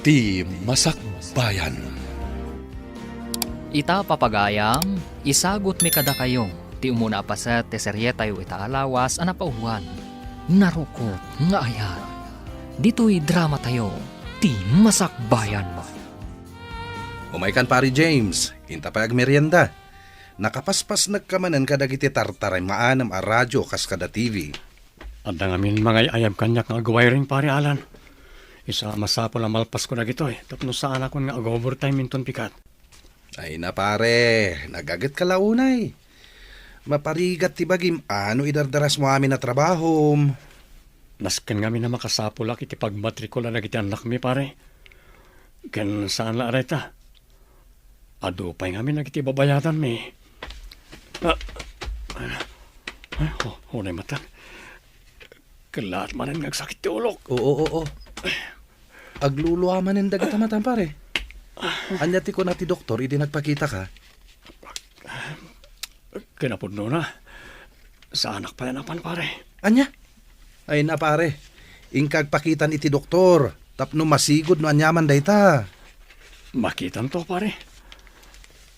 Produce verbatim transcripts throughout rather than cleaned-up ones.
Ti Masakbayan. Ita, papagayam, isagutmi kadakayo ti umuna a paset ti serietayo ita a lawas a napauluan, Narukop nga Ayat. Ditoy dramatayo, Ti Masakbayan. Umaykan, Pari James, inta pay agmerienda. Nakapaspasnekka manen kadagiti tartaray maanem a radio kas kada T V. Adda ngamin mangay-ayab kaniak nga agwiring, Pari Alan. Isu a masapul a malpasko dagitoy tapno saanakon nga ag-overtime inton pikat. Ay na, pare, nagagetka la unay. Maparigat ti bagim a no idardarasmo amin a trabahom. Nasken ngamin a makasapulak iti pagmatrikula dagiti annakmi, pare. Ken saan la a dayta. Adu pay ngamin dagiti babayadanmi. Ah, ay, oh, unay matan. Kellaat manen nga agsakit ti ulok. Oo, oo. Aglulua manen dagita matan, pare. Ania ti kuna ti doktor idi nagpakitaka? Kinapudnona, saanak pay a napan, pare. Ania? Ay na, pare. Inka agpakitan iti doktor tapno masigud no aniaman dayta. Makitanto, pare.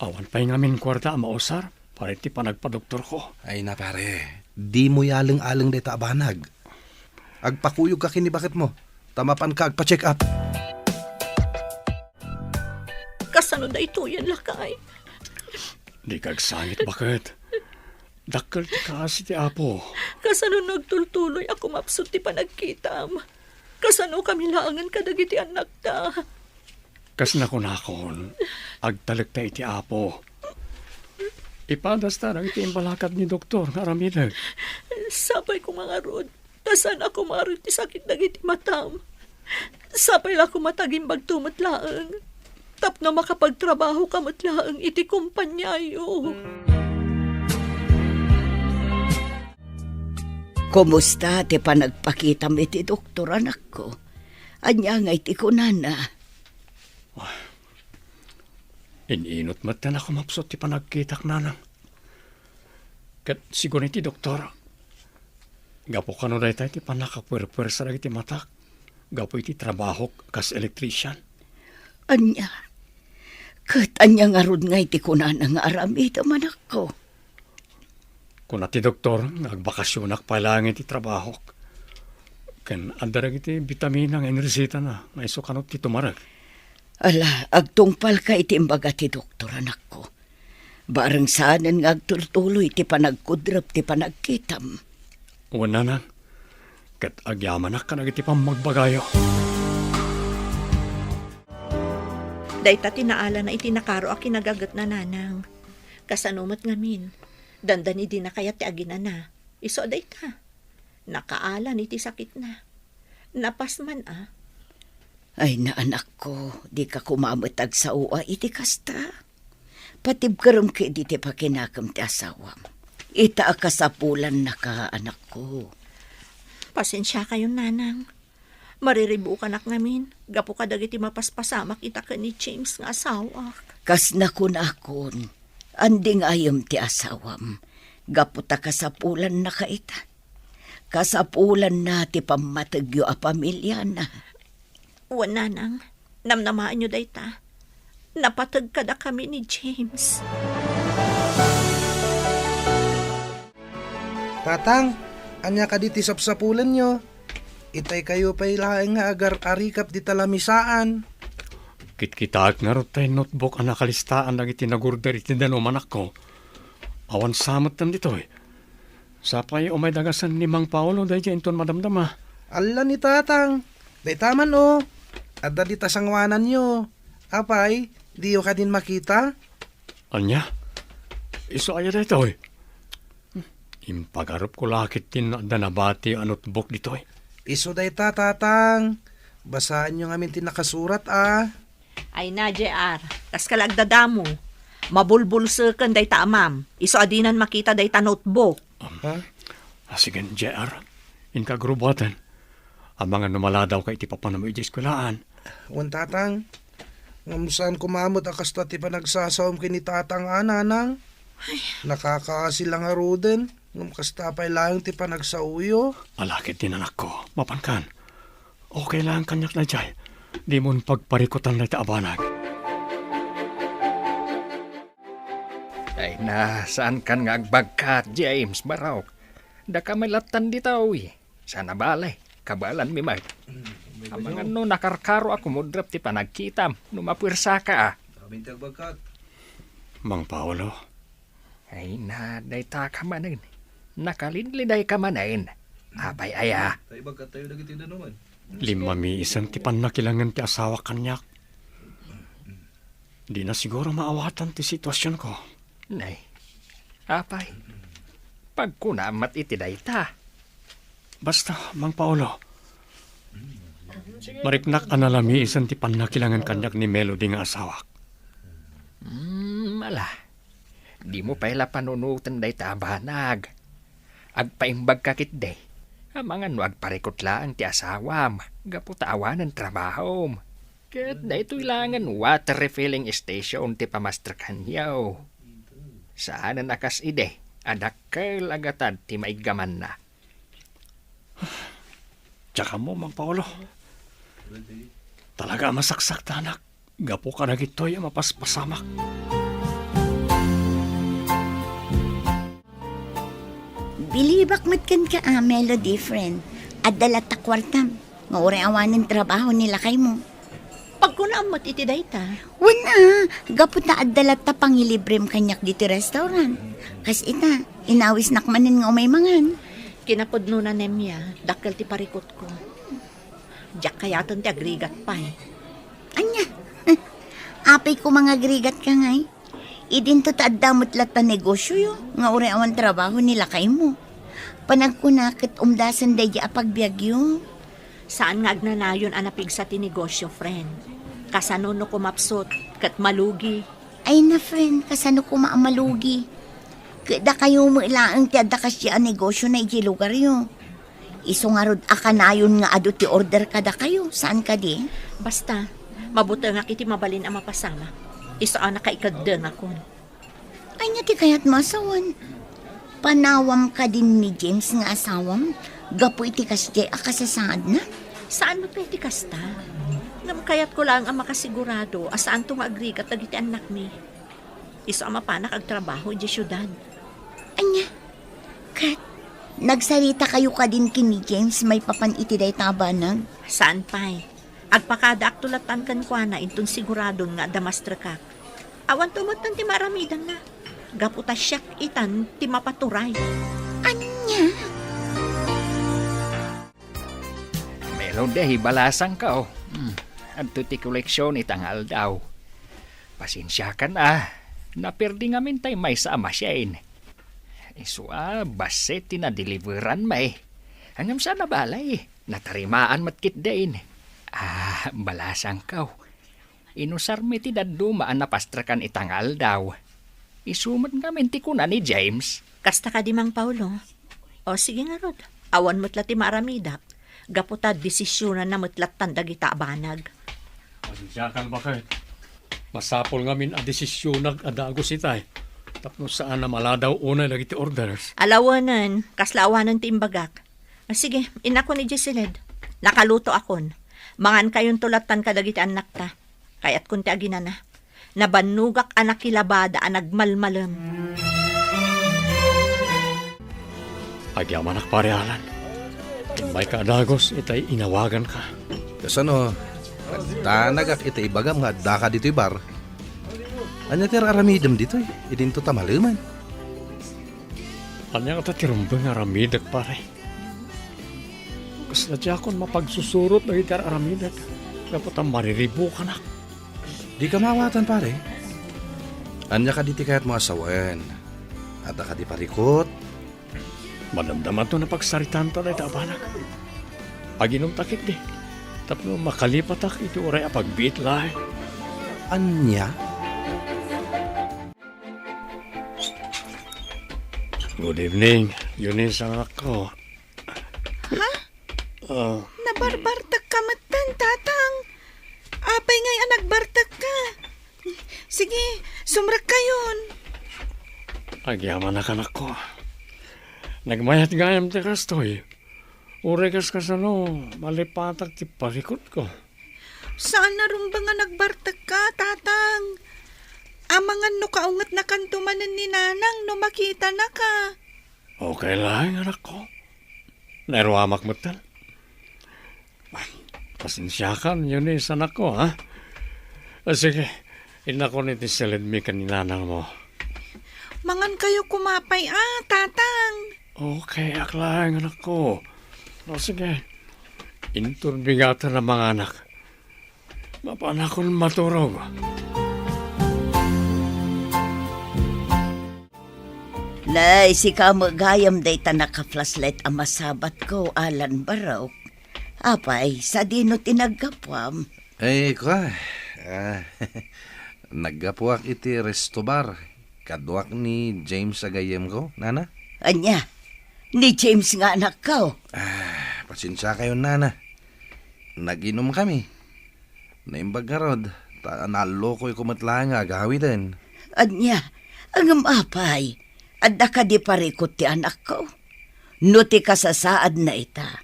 Awan pay ngamin kuarta a mausar para iti panagpadoktorko. Ay na, pare. Dimo yaleng-aleng dayta a banag. Agpakuyogka ken ni baketmo, ta mapanka agpa-check up. Kasano daytoyen, lakay? Dika agsangit, baket. Dakkel ti kaasi ti Apo. Kasano nagtultuloy a kumapsut ti panagkitam? Kasano kami laengen kadagiti annakta? Kas nakunakon, agtalekta iti Apo. Ipadasta dagiti imbalakad ni doktor nga aramidek. Sapay koma ngarud, ta saan a kumarog ti sakit dagiti matam. Sapay la koma ta agimbagto met laeng, tapno makapagtrabahoka met laeng iti kompaniayo. Kumusta ti panagpakitam iti doktor, anakko? Ania ngay ti kunana? Ah, in-inut met a kumapsut ti panagkitak, nanang. Ket sigun iti doktor, gapu kano dayta iti pannakapuerpuersa dagiti matak gapu iti trabahok kas electrician. Ania? Ket ania ngarud ngay ti kunana nga aramidem, anakko? Kuna ti doktor nga agbakasionak pay laeng iti trabahok. Ken adda dagiti bitamina nga inresitana nga isu kano ti tumarek. Ala, agtungpalka iti imbaga ti doktor, anakko. Bareng saanen nga agtultuloy ti panagkudrep ti panagkitam. Wen, nanang, ket agyamanak kadagiti pammagbagayo. Dayta ti naalana iti nakaro a kinagagetna, nanang. Kasano met ngamin? Dandani dina kayat ti aginana. Isu a dayta. Nakaalan iti sakitna. Napas man a. Ay, na, anakko, dika koma met agsao iti kasta. Patibkerem ketdi ti pakinakem ti asawam. Ita a kasapulannaka, anakko. Pasensiakayon, nanang. Mariribukanak ngamin gapu kadagiti mapaspasamak ita ken ni James nga asawak. Kas nakunakon, andi nga ayem ti asawam, gapu ta kasapulannaka ita. Kasapulanna ti pammategyo a pamiliana. Wen, nanang, namnamaenyo dayta. Napateg kadakami ni James. Tatang, ania kadi ti sapsapulenyo? Itaykayo pay laeng nga agar-arikap dita lamisaan. Kitkitaek ngarud tay notebook a nakalistaan dagiti nagorder iti danum, anakko. Awan sa metten ditoy. Sapay umay dagasen ni Mang Paolo daydiay inton madamdama. Alla ni Tatang. Dayta man, o. Adda dita sanguananyo. Apay, diyo kadin makita? Ania? Isu aya daytoy? Impagarupko la ketdin no adda nabati a notebook ditoy. Isu dayta, Tatang. Basaenyo ngamin ti nakasurat, a. Ay na, J R. Kaska la agdadamo. Mabulbulseken dayta amam. Isu a dinan makita dayta notebook. Um, Ha? Ah, sige, J R. Inka agrubuaten. Amangan no maladawka iti papanammo iti eskuelaan. Wen, Tatang. Ngem saan koma met a kasta ti panagsasaom ken ni Tatang a, Nanang. Ay. Nakakaasi la ngaruden. Ngem kasta pay laeng ti panagsaoyo. Ala ketdin, anakko. Mapankan. Okay lang kaniak daydiay. Dimon pagparikutan dayta a banag. Ay na, saankan nga agbagkat, James, barok. Daka met lattan ditoy. Saan a bale, kabaelanmi met. Amangan no nakarkaro a kumudrap ti panagkitam no mapuersaka, a. Amin ti agbagkat. Mang Paolo. Ay na, dayta ka manen. Nakalidlidayka manen. Apay aya? Ta ibagkattayo dagiti danuman. Limmamiisen ti pannakilangen ti asawak kaniak. Dina siguro maawatan ti situasionko. Nay, apay, pagkunam met iti dayta. Basta, Mang Paolo, mariknak a nalamiisen ti pannakilangen kaniak ni Melody nga asawak. Hmm, ala. Dimo pay la panunoten dayta a banag. Agpaimbagka ketdi. Amangan no agparikut laeng ti asawam gapu ta awanen trabahom. Ket daytoy laengen water refilling station ti pamastrekanyo. Saanen a kas idi a dakkel a gatad ti maiggamanna. Diak ammo, Mang Paolo. Talaga a masaksaktanak gapu kadagitoy a mapaspasamak. Bilibak met kenka a, Melody, friend. Adda latta kuartam, nga uray awanen trabaho ni lakaymo. Pagkunam met iti dayta. Wen a, gapu ta adda latta pangilibrem kaniak ditoy restaurant. Kas ita, inawisnak manen nga umay mangan. Kinapudnona, Nemia, dakkel ti parikutko. Diak kayaten ti agrigat pay. Ania? Apay koma nga agrigatka ngay? Idinto ta adda met latta negosioyo nga uray awan trabaho ni lakaymo. Panagkuna ket umdasen daydi a pagbiagyo. Saan nga agnanayon a napigsa ti negosio, friend. Kasano no kumapsut ket malugi? Ay na, friend, kasano koma a malugi? Ket dakayo met laeng ti adda kasdiay a negosiona idiay lugaryo. Isu ngarud a kanayon nga adu ti order kadakayo, saan kadi? Basta, mabutengak iti mabalin a mapasamak. Isu a nakaikeddengakon. Ania ti kayatmo a sawen? Panawam kadin ni James nga asawam gapu iti kasdiay a kasasaadna? Saan met pay ti kasta. Ngem kayatko laeng a makasigurado a saanto nga agrigat dagiti annakmi. Isu a mapanak agtrabaho idiay siudad. Ania? Ket, nagsaritakayo kadin ken ni James maipapan iti dayta a banag? Saan pay. Agpakadaakto lattan kenkuana inton siguradon nga adda mastrekak. Awanto metten ti maaramidanna. Gapu ta siak itan ti mapaturay. Ania? Melody, balasangko. Hmm. Adto ti koleksion ita nga aldaw. Pasensiakan a, naperdi ngamin tay maysa a machine. Isu a, bassit ti nadeliveran mi. Ngem saan a bale, natarimaan met ketdin. Ah, balasangko. Inusarmi ti dadduma a napastrekan ita nga aldaw. Isu met ngamin ti kuna ni James. Kasta kadi, Mang Paolo? O, sige ngarud. Awan met la ti maaramidak. Gapu ta desisionanna met lattan dagita a banag. Pasensiakan, baket. Masapul ngamin a desisionak a dagus itay. Tapno saan a maladaw unay dagiti orders. Alawenen, kasla awanen ti imbagak. Ah, sige, innakon idiay siled. Nakalutoakon. Mangankayonto lattan kadagiti annakta. Kayatkon ti aginana. Nabannogak a nakilabada a nagmalmalem. Agyamanak, Pare Alan. Immayka a dagus itay inawaganka. Kasano? Agdanagak iti ibagam nga addaka ditoy bar. Ania ti ar-aramidem ditoy? Idinto ta malemen. Ania ngata ti rumbeng nga aramidek, pare? Kasla diakon mapagsusurot dagiti ar-aramidek, gapu ta mariribukanak. Dika maawatan, pare. Ania kadi ti kayatmo a sawen? Adda kadi parikut? Madamdamato napagsaritaanta dayta a banag. Aginumta ketdi, tapno makalipatak iti uray a pagbiit laeng. Ania? Good evening, Eunice, anakko. Ha? Ah. Nabarbartekka metten, Tatang. Apay ngay a nagbartekka? Sige, sumrekkayon. Agyamanak, anakko. Nagmayat gayam ti kastoy. Uray kas kasano, malipatak ti parikutko. Saan a rumbeng a nagbartekka, Tatang. Amangan no kaungetnakanto manen ni Nanang no makitanaka. Okay laeng, anakko. Nairuamak metten. Pasensiakan, Eunice, anakko, ha? Ah, sige, innakon iti silidmi ken ni nanangmo. Mangankayo koma pay, a, Tatang. Okay, ak laeng, anakko. O, sige. Inton bigaten a manganak, mapanakon maturog. Nay, sika met gayam dayta naka-flashlight a masabatko, Alan Barok. Apay, sadino ti naggapuam? Ay, kua, ah, naggapuak iti resto bar. Kaduak ni James a gayyemko, nana? Ania? Ni James nga anakko? Ah, pasensiakayon, nana. Nag-inumkami. Naimbag ngarud, ta naallokoyko met laeng nga agawiden. Ania? Ngem apay, adda kadi parikut ti anakko? No ti kasasaadna ita,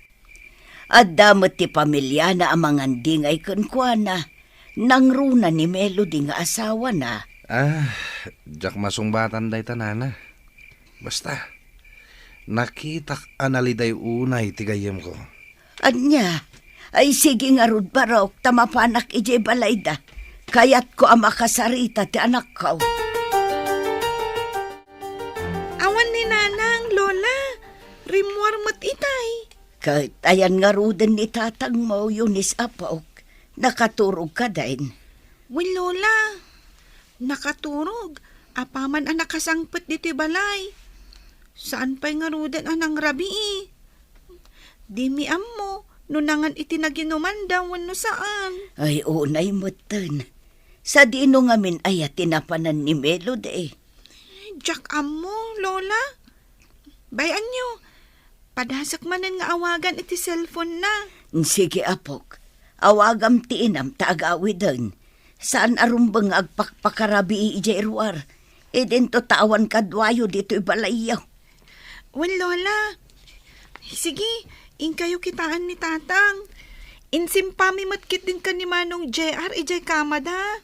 adda met ti pamiliana a mangandingay kenkuana, nangruna ni Melody nga asawana. Ah, diak masungbatan dayta, nana. Basta, nakitak a naliday unay ti gayyemko. Ania? Ay, sige ngarud, Barok, ta mapanak idiay balayda. Kayatko a makasarita ti anakko. Awan ni Nanang, Lola. Rimmuar met itay. Ket ayan ngaruden ni tatangmo, Eunice, apok? Nakaturog kadin? Wen, Lola. Nakaturog. Apaman a nakasangpet ditoy balay. Saan pay ngaruden a nangrabii. Dimi ammo no nangan iti naginumanda wenno saan. Ay, unay metten. Sadino ngamin aya ti napanan ni Melody? Diak ammo, Lola. Bay-anyo, padasek manen nga awagan iti cellphone-na. Sige, apok. Awagam ti inam ta agawiden. Saan a rumbeng nga agpakpakarabii idiay ruar. Idinto ta awan kaduayo ditoy balayyo. Wen, Lola. Sige, inkayo kitaan ni Tatang. Insimpami met ketdin ken ni Manong J R idiay kamada.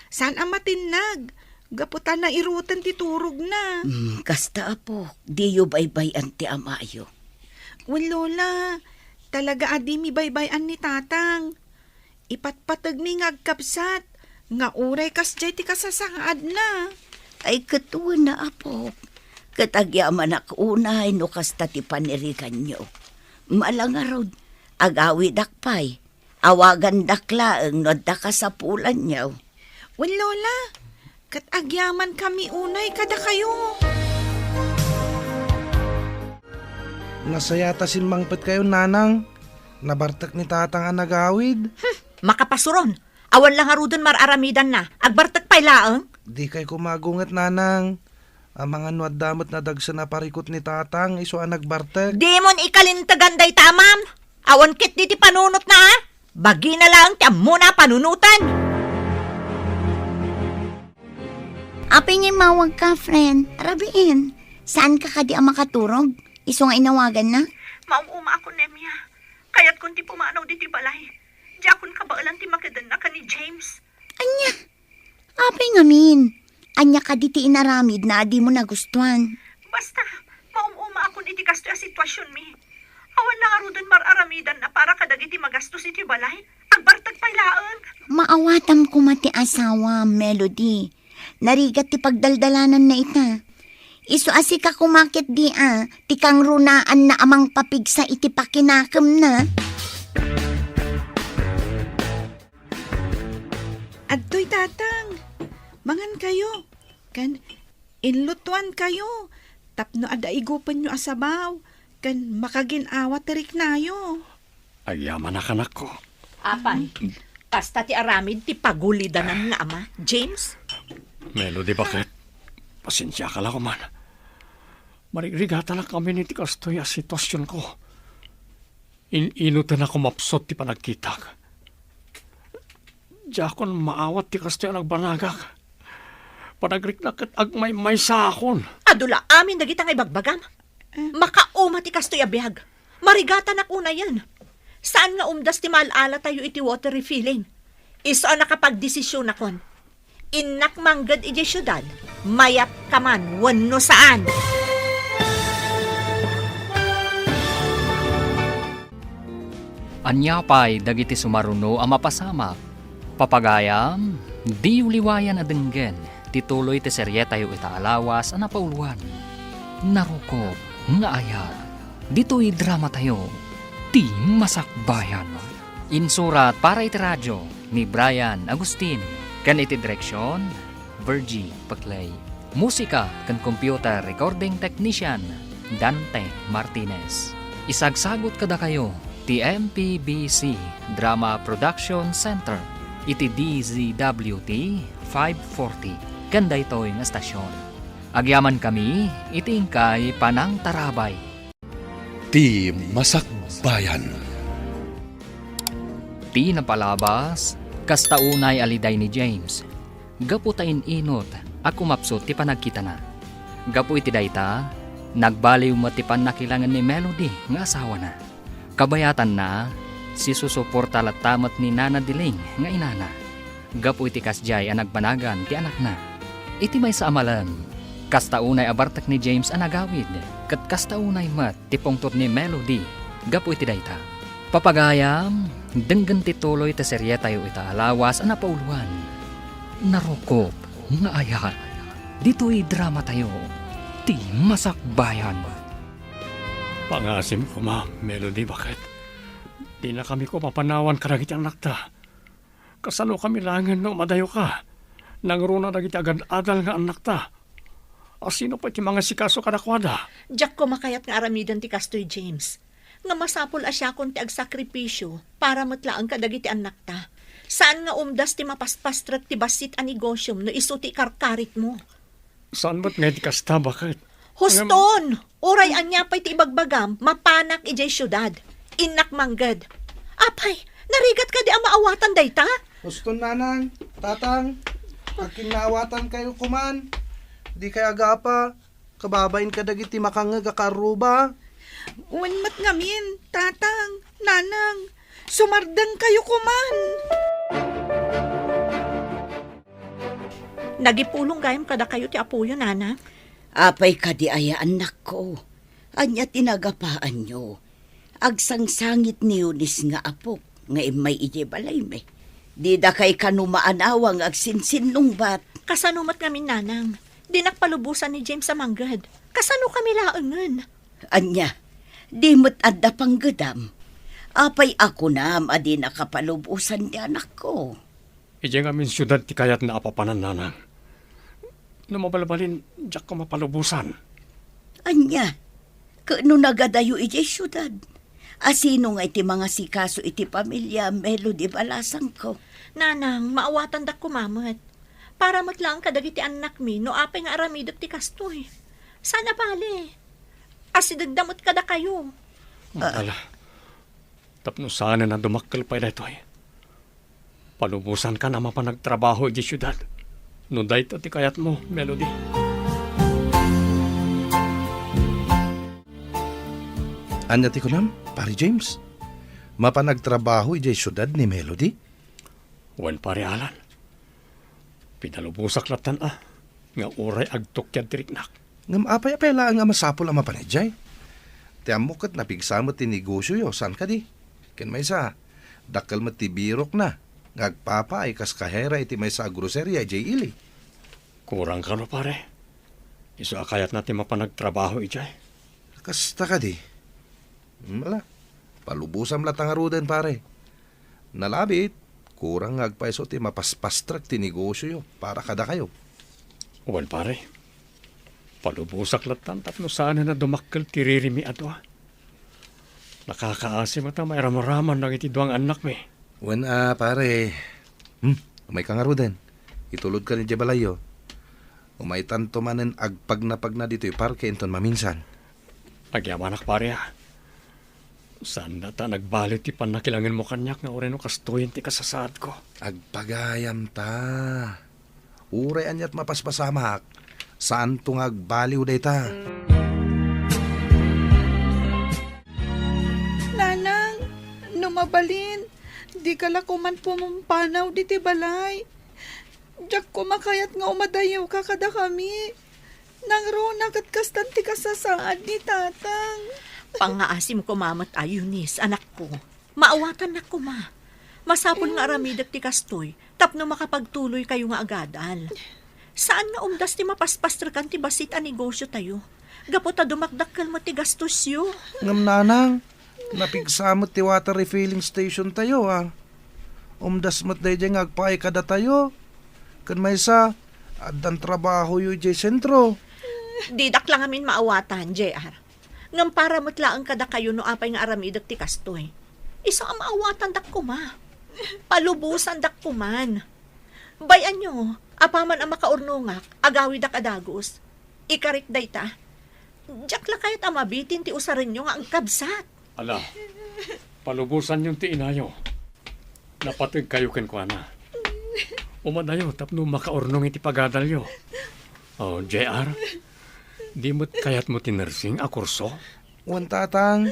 Saan a matinnag, gapu ta nairutan ti turogna. Hmm, kasta, apok, diyo baybay-an ti amayo. Wen, Lola, talaga a dimi baybay-an ni Tatang. Ipatpategmi nga agkabsat, nga uray kasdiay ti kasasaadna. Ay, ket wen a, apok. Ket agyamanak unay no kasta ti paniriganyo. Ala ngarud, agawidak pay. Awagandak laeng no adda kasapulanyo. Wen, Lola, ket agyamankami unay kadakayo. Nasayat a simmangpetkayo, Nanang. Nabartek ni Tatang a nagawid. Hmm, makapasuron. Awan la ngaruden mar-aramidanna. Agbartek pay laeng. Dikay koma agunget, Nanang. Amangan no adda met nadagsen a parikut ni Tatang, isu a nagbartek. Dimon ikalintegan dayta, Amam. Awan ketdi ti panunotna, a? Bagina laeng ti ammona a panunoten. Apay nga immawagka, friend? Rabiin, saanka kadi a makaturog? Isu nga inawaganna? Maum-uma ako, Nemia. Kayatkon ti pumanaw ditoy balay. Diakon kabaelan ti makedenna ken ni James. Ania? Apay ngamin? Ania kadi ti inaramidna a dimo nagustuan? Basta, maum-uma akon iti kastoy a situasionmi. Awan la ngaruden mar-aramidanna para kadagiti magastos iti balay. Agbartek pay laeng. Maawatam koma ti asawam, Melody. Narigat ti pagdaldalananna ita. Isu a sika koma ketdi a, ti kangrunaanna a mangpapigsa iti pakinakemna. Adtoy, Tatang. Mangankayo. Ken inlutoankayo tapno adda igupenyo a sabaw ken makagin-awa ti riknayo. Agyamanak, anakko. Apay, kasta ti aramid ti pagulidanan nga ama, James? Melody, baket? Pasensiaka la koman. Marigrigatanak amin iti kastoy a situasionko. In-inutan a kumapsut ti panagkitak. Diakon maawat ti kastoy a nagbanagak. Panagriknak ket agmaymaysaakon. Adu la amin dagita nga ibagbagam. Eh. Makauma ti kastoy a biag. Marigatanak unayen. Saan nga umdas ti maal-alatayo iti water refilling? Isu a nakapagdesisionakon. Innak mangged idiay siudad, mayat ka man wenno saan. Ania pay dagiti sumaruno a mapasamak? Papagayam, diyo liwayan a denggen ti tuloy ti serietayo ita a lawas a napauluan, Narukop nga Ayat. Ditoy dramatayo, Ti Masakbayan. Insurat para iti radio ni Brian Agustin, ken iti direksion, Virgie Paclay. Musika ken computer recording technician, Dante Martinez. Isagsagut kadakayo ti M P B C Drama Production Center iti D Z W T five forty ken daytoy nga estasion. Agyamankami iti inkay panangtarabay. Ti Masakbayan. Ti napalabas, kasta unay a liday ni James, gapu ta in-inut a kumapsut ti panagkitana. Gapu iti dayta, nagbaliw met ti pannakilangen ni Melody nga asawana. Kabayatanna, sisusuporta latta met ni Nana Diling nga inana. Gapu iti kasdiay a nagbanagan ti anakna. Iti maysa a malem, kasta unay a bartek ni James a nagawid, ket kasta unay met ti pungtot ni Melody gapu iti dayta. Papagayam, denggen ti tuloy ti serietayo ita a lawas a napauluan, Narukop nga Ayat. Ditoy dramatayo, Ti Masakbayan. Pangasim koma, Melody, baket. Dinakami koma panawan kadagiti annakta. Kasanokami laengen no madayoka? Nangruna dagiti agad-adal nga annakta. A sino pay ti mangasikaso kadakuada? Diak koma kayat nga aramiden ti kastoy, James. Nga masapul a siakon ti agsakripisio para met laeng kadagiti annakta. Saan nga umdas ti mapaspastrek ti bassit a negosiom no isu ti ikarkaritmo. Saan met nga iti kasta, baket? Huston! Uray ania pay ti ibagbagam, mapanak idiay siudad. Innak mangged. Apay, narigat kadi a maawatan dayta? Huston, nanang, tatang, akin naawatankayo koman. Dikay agapa, kababain kadagiti makangngeg a kaarruba. Wen met ngamin, tatang, nanang, sumardengkayo koman. Nagipulong gayam kadakayo ti apoyo, nana. Apay kadi aya, annakko? Ania ti nagapaanyo? Agsangsangit ni Eunice nga apok nga immay idiay balaymi. Didakay kano maanawa nga agsinsinnungbat. Kasano met ngamin, nanang? Dinak palubosan ni James a mangged. Kasanokami laengen? Ania, di met adda panggedam? Apay a kunam a dinaka palubosan ni anakko? Idiay ngamin siudad ti kayatna a papanan, nanang. No mabalbalin, diakko mapalubosan. Ania? Ket no nagadayo idiay siudad, a sino ngay ti mangasikaso iti pamilia Melody Balasangko? Nanang, maawatandak koma met. Para met laeng kadagiti annakmi no apay nga aramidek ti kastoy. Saan a bale. Asidegda met kadakayo. Ah. Ala, tapno saanen a dumakkel pay daytoy. Palubosankan a mapan agtrabaho idiay siudad. No dayta ti kayatmo, Melody. Ania ti kunam, Pare James? Mapan agtrabaho idiay siudad ni Melody? Wen, Pare Alan. Pinalubosak lattan a, nga uray agtukiad ti riknak. Ngem apay a pay laeng a masapul a mapan idiay? Ti ammok ket napigsa met ti negosioyo, saan kadi? Ken maysa, dakkel met ti birokna nga agpapaay kas kahera iti maysa a groceria idiay ili. Kurang kano, pare? Isu a kayatna ti mapan agtrabaho idiay. Kasta kadi? Hmm, ala, palubosam latta ngaruden, pare. Nalabit, kurang nga agpayso ti mapaspastrek ti negosioyo para kadakayo. Wen, pare. Palubosak lattan tapno saanen a dumakkel ti ririmi a dua. Nakakaasi met a mairamraman dagiti dua nga annakmi. Wen a, pare. Hmm, umayka ngaruden. Itulodkan idiay balayyo. Umaytanto manen agpagnapagna ditoy parke inton maminsan. Agyamanak, pare, a. Saanda ta nagbaliw ti pannakilangenmo kaniak nga uray no kastoyen ti kasasaadko. Agpagayam ta. Uray aniat mapaspasamak, saanto nga agbaliw dayta. Nanang, no Mabalin, dika la koman pumampanaw diti balay. Diak koma kayat nga umadayewka kadakami. Nangruna ket kastan ti kasasaad ni Tatang. Pangngaasim koma met a, Eunice, anakko. Maawatannak koma. Masapul nga aramidek ti kastoy tapno makapagtuloykayo nga agadal. Saan nga umdas ti mapaspasrekan ti bassit a negosiotayo, gapu ta dumakdakkel met ti gastosyo. Ngem nanang, napigsa met ti water refilling stationtayo, a. Umdas met daydiay nga agpaay kadatayo. Ken maysa, addan trabahoyo idiay sentro. Didak la ngamin maawatan, J R. Ngem para met laeng kadakayo no apay nga aramidek ti kastoy. Isu a maawatandak koma. Palubosandak koman. Bay-anyo, apaman a makaurnongak, agawidak a dagus. Ikarik dayta. Diak la kayat a mabitin ti usarenyo nga agkabsat. Ala, palubosanyon ti inayo. Napategkayo kenkuana. Umadayo tapno makaurnong iti pagadalyo. Oh, J R, di met kayatmo ti nursing a kurso? Wen, Tatang,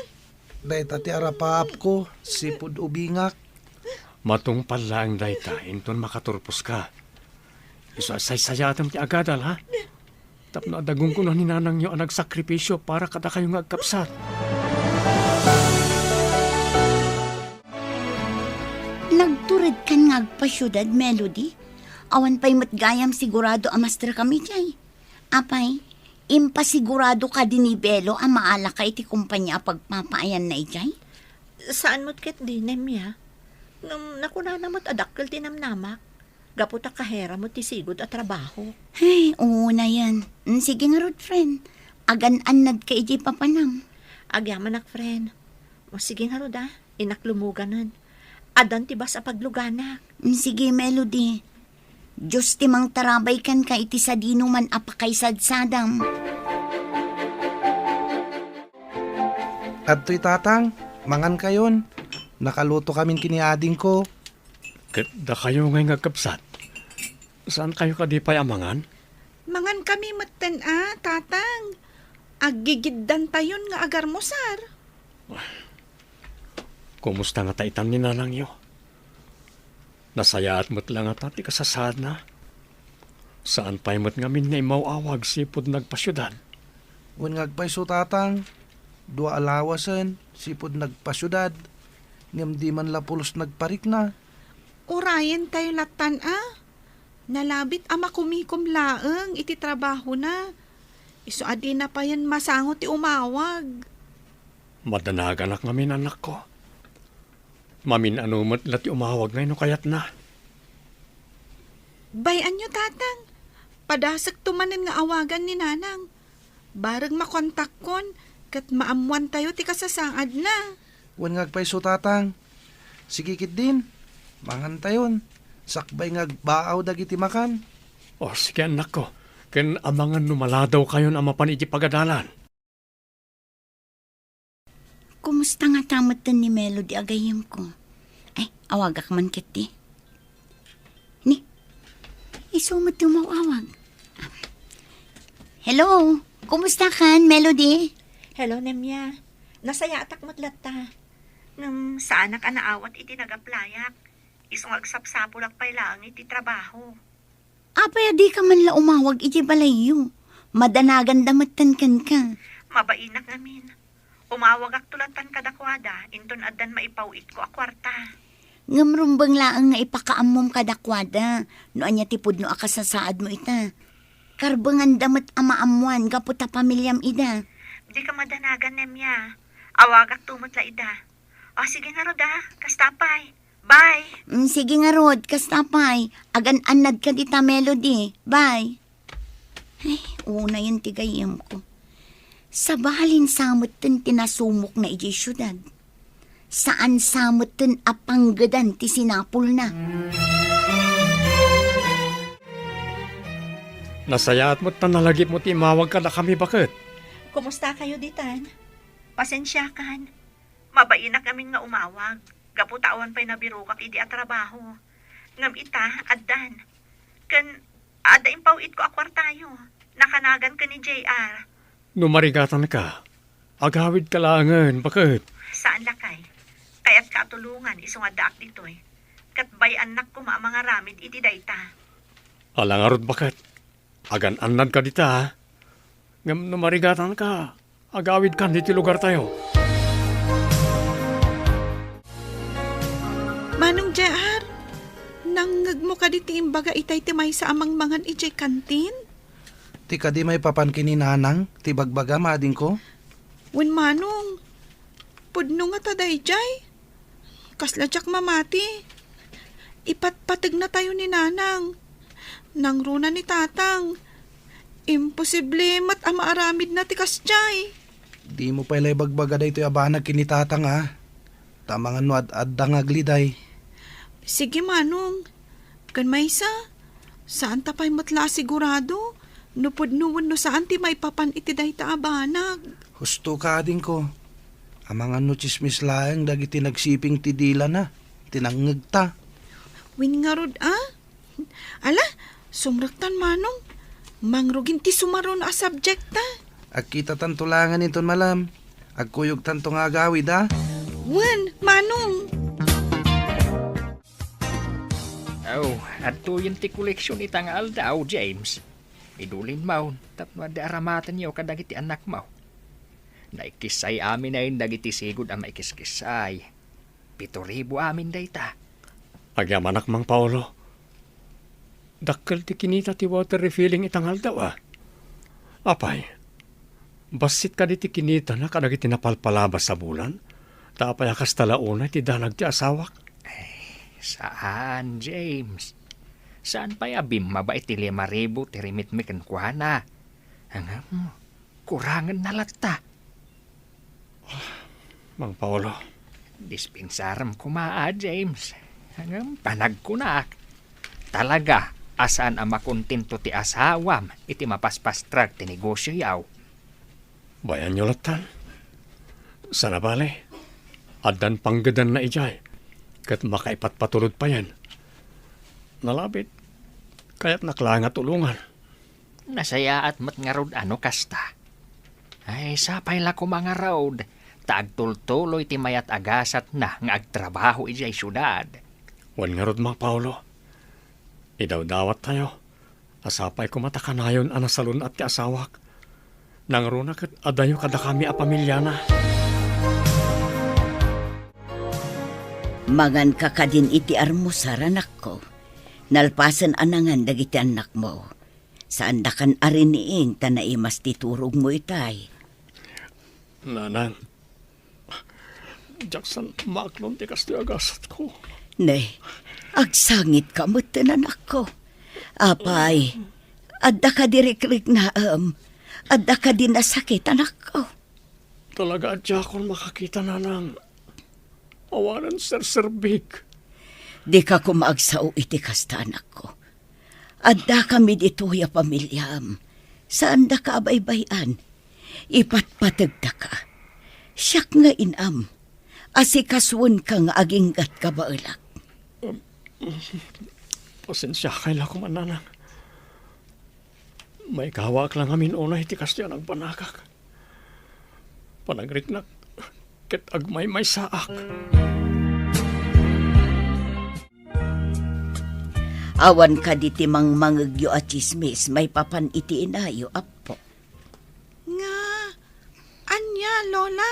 dayta ti arapaapko, sipud ubingak. Matungpal laeng dayta inton makaturposka. Isu a saysayaatem ti agadal, ha? Tapno adda gunggonan ni nanangyo a nagsakripisio para kadakayo nga agkabsat. Nagturedkan nga agpasiudad, Melody? Awan pay met gayam sigurado a masterkam idiay. Apay, impasigurado kadi ni Belo a maalaka iti kompania a pagpapaayanna idiay? Saan met ketdi, Nemia. Ngem nakunana met a dakkel ti namnamak, gapu ta kahera met ti sigud a trabaho. Ay, unayen. Mm, sige ngarud, friend. Agan-annadka idiay papanam. Agyamanak, friend. O, sige ngarud, a. Innak lumuganen. Addan ti bus a pagluganak. Mm, sige, Melody. Dios ti mangtarabay kenka iti sadinoman a pakaisadsadam. Adtoy, Tatang, mangankayon. Nakalutokamin ken ni adingko. Ket dakayo ngay nga agkabsat, saankayo kadi pay a mangan? Mangankami metten a, Tatang. Aggigiddantayon nga agarmusar. Kumusta ngata itan ni nanangyo? Nasayaat met la ngata ti kasasaadna? Saan pay met ngamin nga immaw-awag sipud nagpasiudad? Wen nga agpayso, Tatang, dua a lawasen sipud nagpasiudad, ngem di man la pulos nagparikna. Urayentayo lattan a. Nalabit a makumikom laeng iti trabahona. Isu a dina payen masango ti umawag. Madanaganak ngamin, anakko. Mamin-ano met la ti umawag ngay no kayatna. Bay-anyo, Tatang. Padasekto manen nga awagan ni Nanang. Bareng makontakkon ket maammoantayo ti kasasaadna. Wen nga agpayso, Tatang. Sige ketdin, mangantayon. Sakbay nga agbaaw dagiti makan. O, sige, annakko. Ken amangan no maladawkayon a mapan iti pagadalan. Kumusta ngata metten ni Melody a gayyemko? Ay, awagak man ketdi. Ni, isu met ti umaw-awag. Hello, kumusta kan, Melody? Hello, Nemia. Nasayaatak met latta. Ngem saanak a naawat iti nagaplayak. Isu nga agsapsapulak pay laeng iti trabaho. Apay a dika man la umawag iti balayyo? Madanaganda metten kenka. Mabainak ngamin. Umawagakto lattan kadakuada inton addan maipaw-itko a kuarta. Ngem rumbeng laeng nga ipakaammom kadakuada no ania ti pudno a kasasaadmo ita. Karbenganda met a maammoan gapu ta pamiliam ida. Dika madanagan, Nemia. Awagakto met la ida. O, sige ngarud a. Kasta pay. Bye. Mm, sige ngarud, kasta pay. Agan-annad kadi ta, Melody. Bye. Ay, unayen ti gayyemko. Sabalin sa metten ti nasumokna idiay siudad. Saan sa metten a panggedan ti sinapulna. Nasayaat met ta nalagipmo ti imawag kadakami, baket. Kumusta kayo ditan? Pasensiakan. Mabainak ngamin nga umawag, gapu ta awan pay nabirokak idi a trabaho. Ngem ita, addan. Ken, adda impaw-itko a kuartayo. Nakanagan ken ni J R. No marigatanka, agawidka laengen, baket. Saan, lakay. Kayatka a tulongan isu nga addaak ditoy. Ket bay-annak koma a mangaramid iti dayta. Ala ngarud, baket. Agan-annadka dita, ha? Ngem no marigatanka, agawidkan ditoy lugartayo. Manong J R, nangngegmo kadi ti imbaga itay ti maysa a mangmangan idiay kantin? Ti kadi maipapan ken ni Nanang ti bagbagam, adingko? Wen, Manong, pudno ngata daydiay. Kasla diak mamati. Ipatpategnatayo ni Nanang. Nangruna ni Tatang. Imposible met a maaramidna ti kasdiay. Dimo pay la ibagbaga daytoy a banag ken ni Tatang, a. Ta amangan no ad-adda nga agliday. Sige, Manong. Ken maysa, saanta pay met la a sigurado no pudno wenno saan ti maipapan iti dayta a banag. Husto ka, adingko. Amangan no tsismis laeng dagiti nagsiping ti dilana, ti nangngegta. Wen ngarud, a? Ala, sumrektan, Manong. Mangrugin ti sumaruno a subject ta. Agkitatanto laengen inton malam. Agkuyogtanto nga agawid, a? Wen, Manong. Aw, adtoyen ti koleksion ita nga aldaw, James. Idulin maon tapno adda aramatenyo kadagiti annakmo. Naikissay aminen dagiti sigud a maikiskissay. Pito ribu amin dayta. Agyamanak, Mang Paolo. Dakkel ti kinita ti water refilling ita nga aldaw, a. Apay, bassit kadi ti kinitana kadagiti napalpalabas a bulan? Ta apay a kasta la unay ti danag ti asawak? Ay, saan, James. Saan pay a bimmaba iti lima ribu ti rimitmi kenkuana? Ngem, kurangenna latta. Mang Paolo. Dispensarem koma, a, James. Ngem panagkunak, talaga a saan a makontento ti asawam iti mapaspastrag ti negosioyo. Bayanyo lattan. Sana bale, addan panggedanna idiay, ket makaipatpatulod payen. Nalabit, kayatnak laeng a tulongan. Nasayaat met ngarud a no kasta. Ay, sapay la koma ngarud, ta agtultuloy ti mayat a gasatna nga agtrabaho idiay siudad. Wen ngarud, Mang Paolo, idawdawattayo a sapay koma ta kanayon a nasalun-at ti asawak. Nangruna ket adayo kadakami a pamiliana. Manganka kadin iti armusar, anakko. Nalpasen a nangan dagiti annakmo. Saandakan a riniing ta naimas ti turogmo itay. Nanang, diak saan maaklon ti kastoy a gasatko. Ne, agsangitka metten, anakko. Apay, adda kadi rikriknaem? Adda kadi nasakit, anakko? Talaga a diakon makakita, nanang. Awanen serserbik. Dika koma agsao iti kasta, anakko. Addakami ditoy a pamiliam. Saandaka a baybay-an. Ipatpategdaka. Siak nga inam. Asikasuenka nga aginggat kabaelak. Pasensiakay la koma, nanang. Maikawaak la ngamin unay ti kastoy a nagbanagak. Panagriknak ket agmaymaysaak. Awan kadi ti mangmangegyo a tsismis maipapan iti inayo, Appo? Nga, ania, Lola?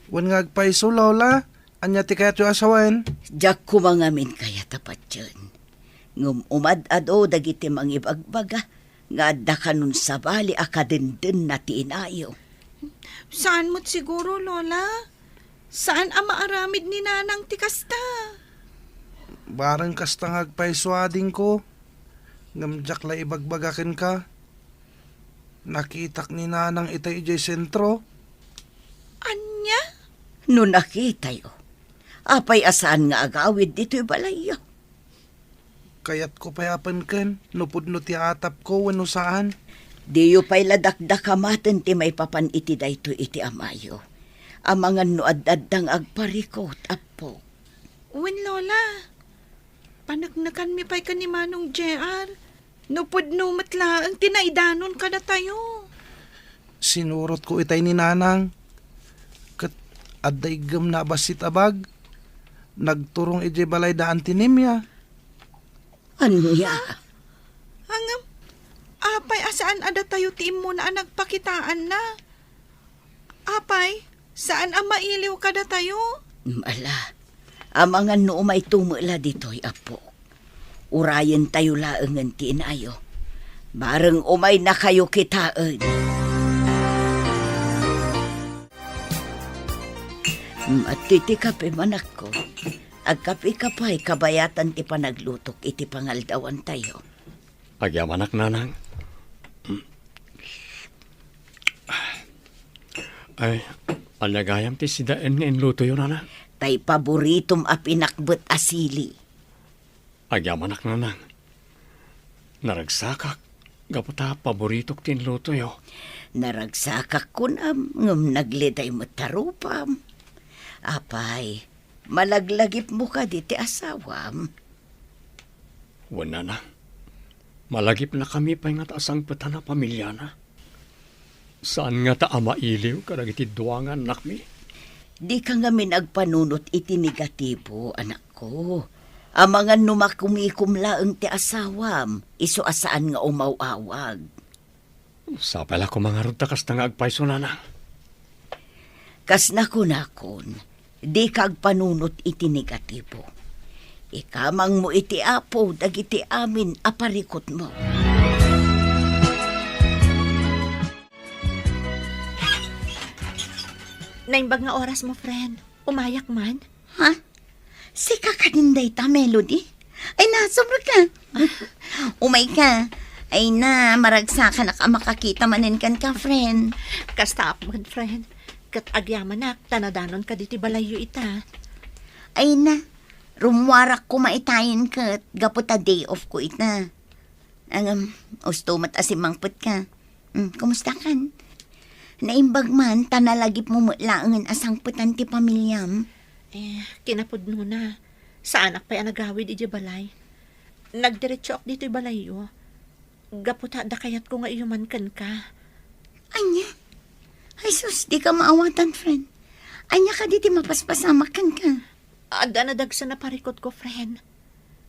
Wen nga agpayso, Lola. Ania ti kayatyo a sawen? Diak koma ngamin kayat a patien. Ngem umad-ado dagiti mangibagbaga nga adda kanon sabali a kadendenna ti inayo. Saan met siguro, Lola? Saan a maaramid ni Nanang ti kasta? Bareng kasta nga agpayso, adingko. Ngem diak la ibagbaga kenka. Nakitak ni Nanang itay idiay sentro. Ania? No nakitayo, apay a saan nga agawid ditoy balayyo? Kayatko pay a penken no pudno ti atapko wenno saan. Diyo pay la dakdakamaten ti maipapan iti daytoy iti amayo. Amangan no ad-adda nga agparikut, Appo. Wen, Lola. Paneknekanmi pay ken ni Manong J R no pudno met laeng ti naidanon kadatayo. Sinurotko itay ni Nanang. Ket adda iggemna a bassit a bag. nagturong idiay balay da Auntie Nemia. Ania? Ngem, apay a saan a datayo ti immuna a nagpakitaanna? Apay, saan a mailiw kadatayo? Ala, amangan no umayto met la ditoy, Apo. Urayentayo laengen ti inayo. Bareng umaynakayo kitaen. Mati ti kape, manakko. Agkape ka pay kabayatan ti panaglutok iti pangaldawantayo. Agyamanak, nanang. Ay, ania gayam ti sidaen nga inlutoyo, nanang? Tay paboritom a pinakbet a sili. Agyamanak, nanang. Naragsakak gapu ta paboritok ti inlutoyo. Naragsakak kunam, ngem nagliday met ta rupam. Apay, malaglagipmo kadi ti asawam? Wen, nanang. Malagipnakami pay ngata a sangpetan a pamiliana. Saan ngata a mailiw kadagiti dua nga annakmi? Dika ngamin agpanunot iti negatibo, anakko. Amangan no makumikom laeng ti asawam, isu a saan nga umaw-awag. Sapay la koma ngarud ta kasta nga agpayso, nanang. Kas nakunakon, dika agpanunot iti negatibo. Ikamangmo iti Apo dagiti amin a parikutmo. Naimbag nga orasmo, friend. Umayak man. Ha? Sika kadin dayta, Melody? Ay na, sobra ka. Umay ka. Ay na, maragsakanak a makakita manen kenka, friend. Kasta apman, friend. Ket agyamanak, ta nadanonka ditoy balayyo ita. Ay na, rummuarak koma itayen ket gapu ta day off ko ita. Ngem, usto met a simmangpetka. Hmm, kumusta kan? Naimbag man ta nalagipmo met laengen a sangpetan ti pamiliam. Eh, kinapudnona, saanak pay a nagawid idiay balay. Nagdiretsoak ditoy balayyo. Gapu ta adda kayatko nga iyuman kenka. Ania? Ay sus, dika maawatan, friend. Ania kadi ti mapaspasamak kenka? Adda nadagsen a parikutko, friend.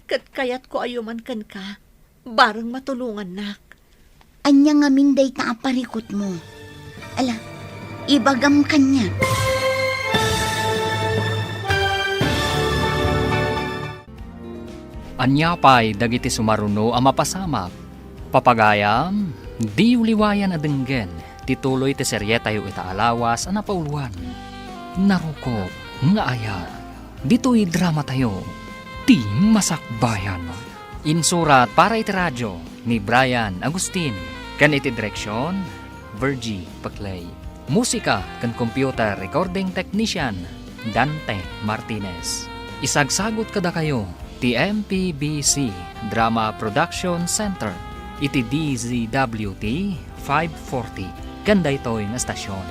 Ket kayatko a iyuman kenka, bareng matulongannak. Ania ngamin dayta a parikutmo? Ala, ibagam kaniak. Ania pay dagiti sumaruno a mapasamak? Papagayam, diyo liwayan a denggen ti tuloy ti serietayo ita a lawas a napauloan, Narukop nga Ayat. Ditoy dramatayo, Ti Masakbayan. Insurat para iti radio ni Brian Agustin, ken iti direksion, Virgie Paclay. Musika ken computer recording technician, Dante Martinez. Isagsagut kadakayo ti M P B C Drama Production Center iti D Z W T five forty ken daytoy nga estasion.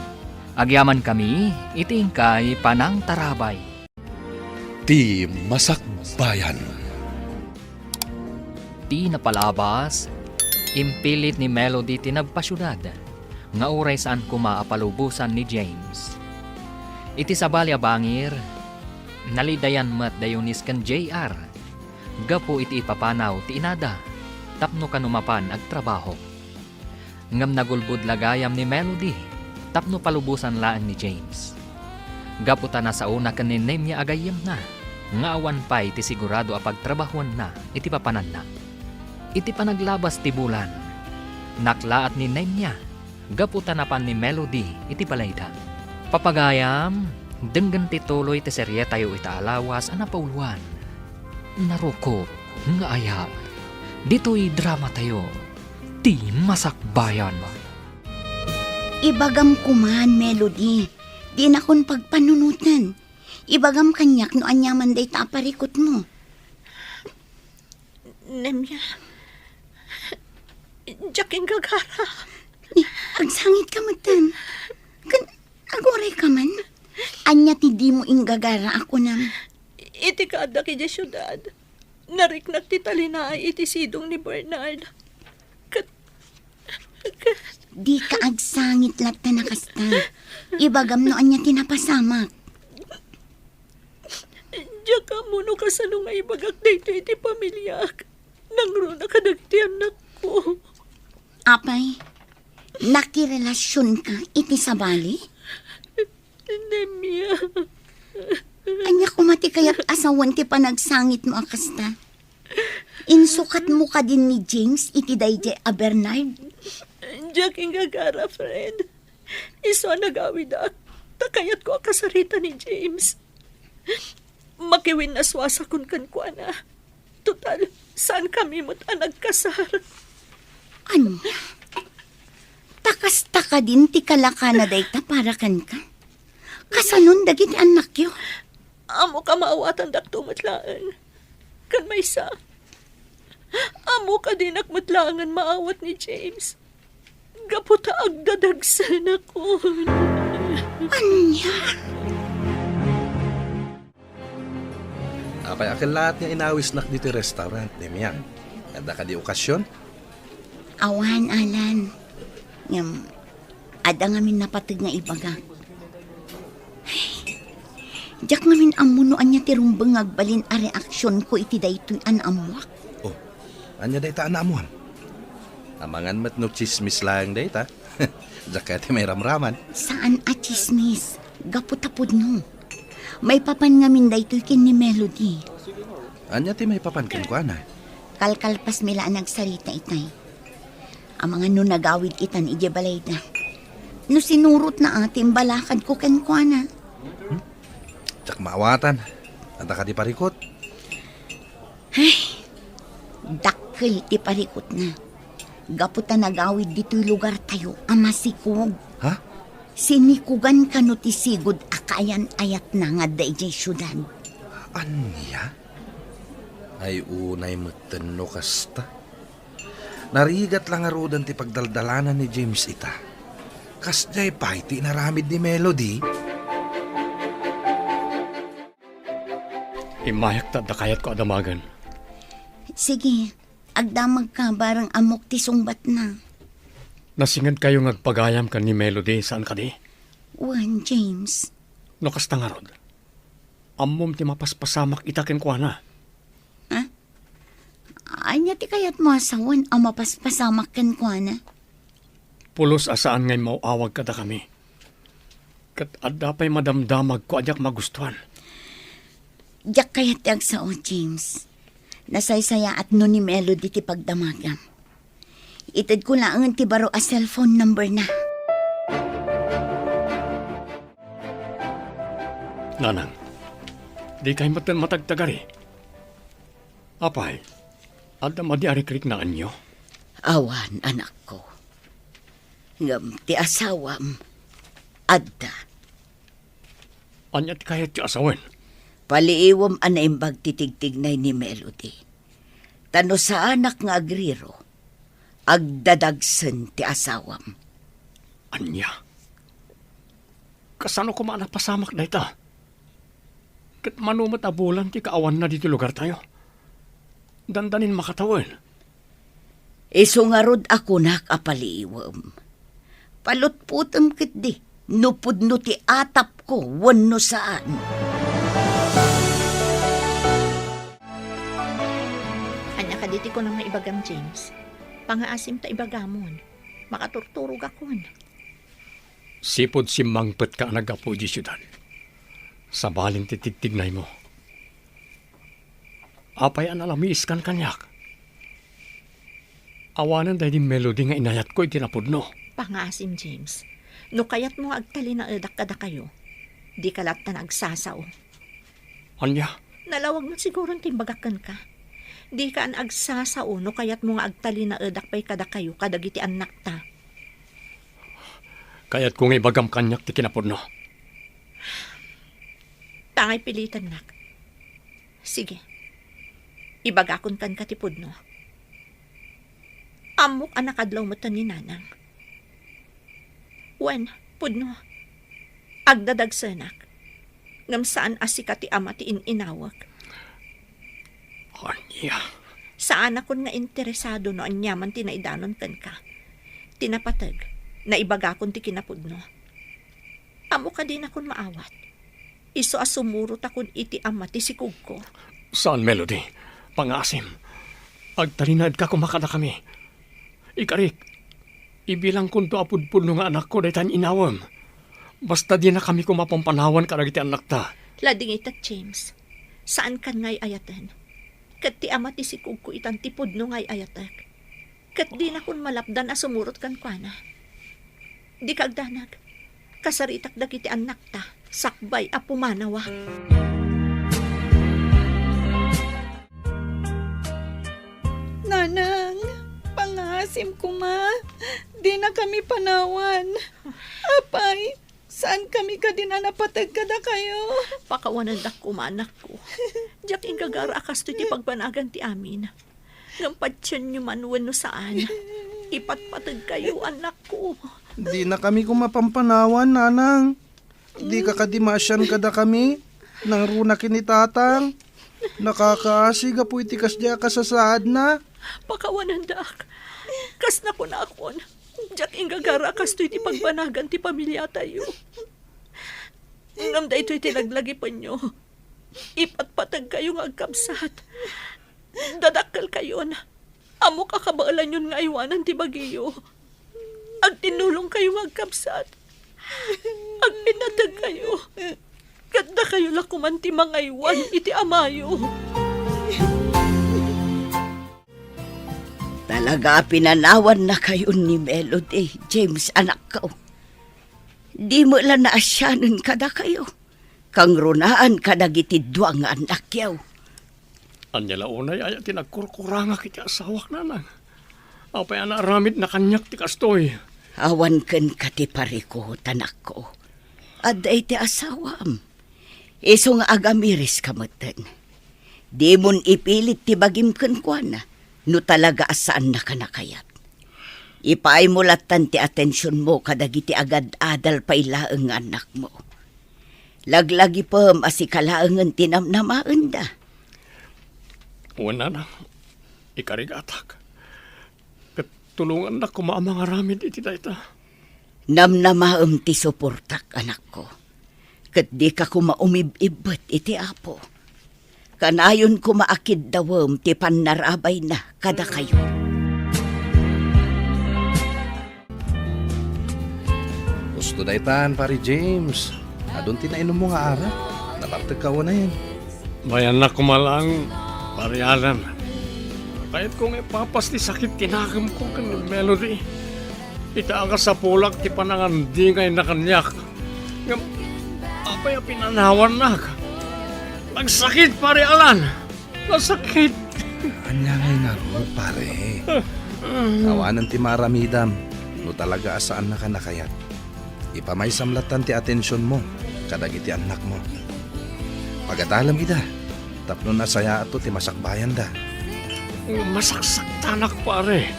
Agyamankami iti inkay panangtarabay. Ti Masakbayan. Ti napalabas, impilit ni Melody ti nagpasiudad, nga uray saan koma a palubosan ni James. Iti sabali a bangir, nalidayan met da Eunice ken J R gapu iti ipapanaw ti inada tapno kano mapan agtrabaho. Ngem nagulbod la gayam ni Melody tapno palubosan laeng ni James. Gapu ta nasaona ken ni Nemia a gayyemna, nga awan pay ti sigurado a pagtrabahuanna iti papananna. Iti panaglabas ti bulan, naklaat ni Nemia gapu ta napan ni Melody iti balayda. Papagayam, denggen ti tuloy ti serietayo ita a lawas a napauloan, Narukop nga Ayat. Ditoy dramatayo, Ti Masakbayan. Ibagam koman, Melody, dinakon pagpanunoten. Ibagam kaniak no aniaman dayta a parikutmo. Nemia, diak inggagara. Ni, agsangit ka metten. Ken aguray ka man. Ania ti dimo inggagara a kunam? Iti kaaddak idiay siudad, nariknak ti talinaay iti sidong ni Bernard. Ket, ket Dika agsangit latta a kasta. Ibagam no ania ti napasamak. Diak ammo no kasano nga ibagak daytoy iti pamiliak. Nangruna kadagiti annakko. Apay, nakirelasionka iti sabali? Nemia. Ania koma ti kayat a sawen ti panagsangitmo a kasta? Insukatmo kadin ni James iti daydiay a Bernard? Diak inggagara, friend. Isu a nagawidak, ta kayatko a kasarita ni James. Makiwinnaswasakon kenkuana. Total, saankami met a nagkasar. Ania? Ta kasta kadin ti kalakana dayta para kenka? Kasanon dagiti annakyo? Ammok a maawatandakto met laeng. Ken maysa, ammok a dinak met laengen maawat ni James. Gapu ta agdadagsenakon. Ania? Apay a kellaat nga inawisnak ditoy restaurant, Nemia? Adda kadi okasion? Awan, Alan. Ngem, adda ngamin napateg nga ibagak. Ay, diak ngamin ammo no ania ti rumbeng nga agbalin a reaksionko iti daytoy a naammoak. Oh, ania dayta a naammoam? Amangan met no tsismis laeng dayta. Diak kayat ti mairamraman. Saan a tsismis. Gapu ta pudno. Maipapan ngamin daytoy ken ni Melody. Ania ti maipapan kenkuana? Kalkalpasmi la a nagsarita itay. Amangan no nagawid itan idiay balayda. No sinurotna a ti imbalakadko kenkuana. Hmm? Diak maawatan. Adda kadi parikut? Ay, dakkel ti parikutna. Gapu ta nagawid ditoy lugartayo a masikog. Ha? Sinikugan kano ti sigud a kaayan-ayatna nga adda idiay siudad. Ania? Ay, unay metten no kasta. Narigat la ngaruden ti pagdaldalanan ni James ita. Kasdiay pay ti inaramid ni Melody? Immayak ta adda kayatko a damagen. Sige, agdamagka bareng ammok ti sungbatna. Nasingedkayo nga agpagayam ken ni Melody, saan kadi? Wen, James. No kasta ngarud, ammom ti mapaspasamak ita kenkuana. Ha? Ania ti kayatmo a sawen a mapaspasamak kenkuana? Pulos a saan nga immaw-awag kadakami. Ket adda pay madamdamagko a diak magustuan. Diak kayat ti agsao, James. Nasaysayaat no ni Melody ti pagdamagam. Itedko laeng ti baro a cellphone number na. Nanang, dikay metten matagtagari. Apay, adda madi a rikriknaenyo? Awan, anakko. Ngem ti asawam, adda. Ania ti kayatyo a sawen? Paliiwem a naimbag ti tigtignay ni Melody. Ta no saanak nga agriro, agdadagsen ti asawam. Ania? Kasano koma a napasamak dayta? Ket mano met a bulan ti kaawanna ditoy lugartayo? Dandanin makatawen. Isu ngarud a kunak a paliiwem. Palutpotem ketdi no pudno ti atapko wenno saan. Ania kadi ti kunam nga ibagam, James? Pangaasim ta ibagamon. Makaturturogakon. Sipud simmangpetka a naggapu idiay siudad, sabalen ti tigtignaymo. Apay a nalamiiskan kaniak? Awanen daydi Melody nga inayatko iti napudno. Pangaasim, James. No kayatmo nga agtalinaedak kadakayo, dika latta nga agsasao. Ania? Nalawag met siguron ti imbagak kenka. Dika agsasao no kayatmo nga agtalinaedak pay kadakayo kadagiti annakta. Kayatko nga ibagam kaniak ti kinapudno. Tangay pilitennak. Sige. Ibagakon kenka ti pudno. Ammok a nakadlaw metten ni Nanang. Wen, pudno. Agdadagsenak. Ngem saan a sika ti ama ti in-inawek. Ania? Saanakon nga interesado no aniaman ti naidanon kenka. Ti napateg, naibagakon ti kinapudno. Ammok a dinakon maawat. Isu a sumurotakon iti ama ti sikogko. Saan, Melody. Pangaasim. Agtalinaedka koma kadakami. Ikarik, ibilangkonto a pudpudno nga anakko dayta nga inawem. Basta dinakami koma pampanawan kadagiti annakta. Ladingitek, James. Saankan nga ay-ayaten. Ket ti ama ti sikogko itan ti pudno nga ay-ayatek. Ket dinakon malapdan a sumurot kenkuana. Dika agdanag. Kasaritak dagiti annakta sakbay a pumanawak. Nanang, pangaasim koma. Dinakami panawan. Apay, saankami kadin a napateg kadakayo? Pakawanendak koma, anakko. Diak inggagara a kastoy ti pagbanagan ti amin. Ngem patienyo man wenno saan, ipatpategkayo, anakko. Dinakami koma pampanawan, nanang. Dika kadi maasian kadakami? Nangruna ken ni tatang. Nakakaasi gapu iti kasdi a kasasaadna. Pakawanendak. Kas nakunakon, diak inggagara a kastoy ti pagbanagan ti pamiliatayo. Ngem daytoy ti laglagipenyo. Ipatpategkayo nga agkabsat. Dadakkelkayon. Ammok a kabaelanyon nga aywanan ti bagiyo. Agtinnulongkayo nga agkabsat. Agpinategkayo. Ket dakayo la koman ti mangaywan iti amayo. Talaga a pinanawannakayon ni Melody, James, anakko. Di met la naasianen kadakayo. Kangrunaan kadagiti dua nga annakyo. Ania la unay aya ti nagkurkurangak iti asawak, nanang? Apay a naaramidna kaniak ti kastoy? Awan kenka ti parikut, anakko. Adda iti asawam. Isu nga agamiriska metten. Dimon ipilit ti bagim kenkuana no talaga a saannaka nakayat. Ipaaymo lattan ti atensionmo kadagiti agad-adal pay laeng nga annakmo. Laglagipem a sika laengen ti namnamaenda. Wen, nanang, ikarigatak. Ket tulongannak koma a mangaramid iti dayta. Namnamaem ti suportak, anakko. Ket dika koma umib-ibbet iti Apo. Kanayon koma a kiddawem ti pannarabayna kadakayo. Husto daytan, Pari James. Adun ti nainummo nga arak. Nabartekka unayen. Mayannak koma laeng, Pari Alan. Kayatko nga ipapas ti sakit ti nakemko ken ni Melody. Ita a kasapulak ti panangandingayna kaniak. Ngem apay a pinanawannak? Nagsakit, Pari Alan! Nasakit! Ania ngay ngarud, pare? Awanen ti maaramidam no talaga a saannaka nakayat. Ipamaysam lattan ti atensionmo kadagiti annakmo. Pagadalem ida tapno nasayaatto ti masakbayanda. Masaksaktanak, pare.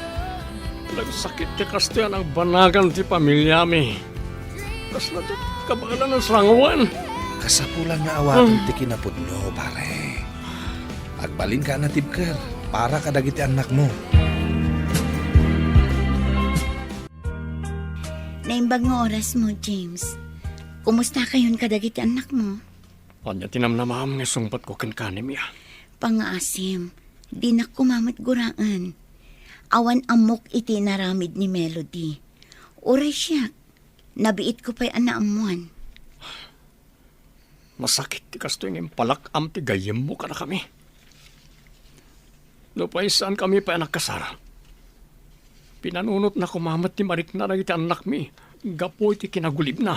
Nagsakit ti kastoy a nagbanagan ti pamiliami. Kasla ti kabaelan a sangoen. Kasapulan nga awaten ti kinapudno, pare. Agbalinka a natibker para kadagiti annakmo. Naimbag nga orasmo, James. Kumustakayon kadagiti annakmo? Ania ti namnamaem nga isungbatko kenka ni Mia? Pangaasim, dinak koma met guraen. Awan ammok iti inaramid ni Melody. Uray siak, nabiitko pay a naammuan. Nasakit ti kastoy nga impalak-am ti gayyemmo kadakami. Nupay saankami pay a nagkasar, pinanunotna koma met ti marikna dagiti annakmi gapu iti kinagulibna.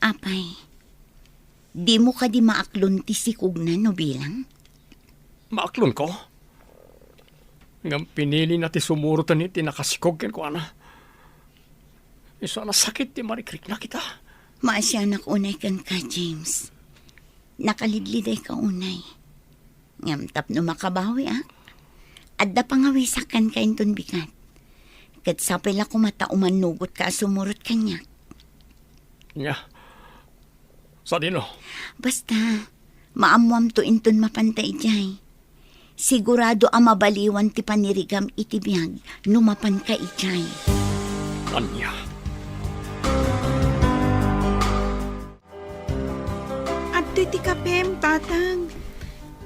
Apay, dimo kadi maaklon ti sikogna no bilang? Maaklonko? Ngem pinilina ti sumuroten iti nakasikog kenkuana. Isu a nasakit ti marikrikna kita. Maasianak unay kenka, James. Nakalidlidayka unay. Ngem tapno makabawiak, adda pangawisak kenka inton bigat. Ket sapay la koma ta umannugotka a sumurot kaniak. Nia, sadino? Basta, maammoamto inton mapanta idiay. Sigurado a mabaliwan ti panirigam iti biag no mapanka idiay. Ania? A Ditoy ti kapem, Tatang.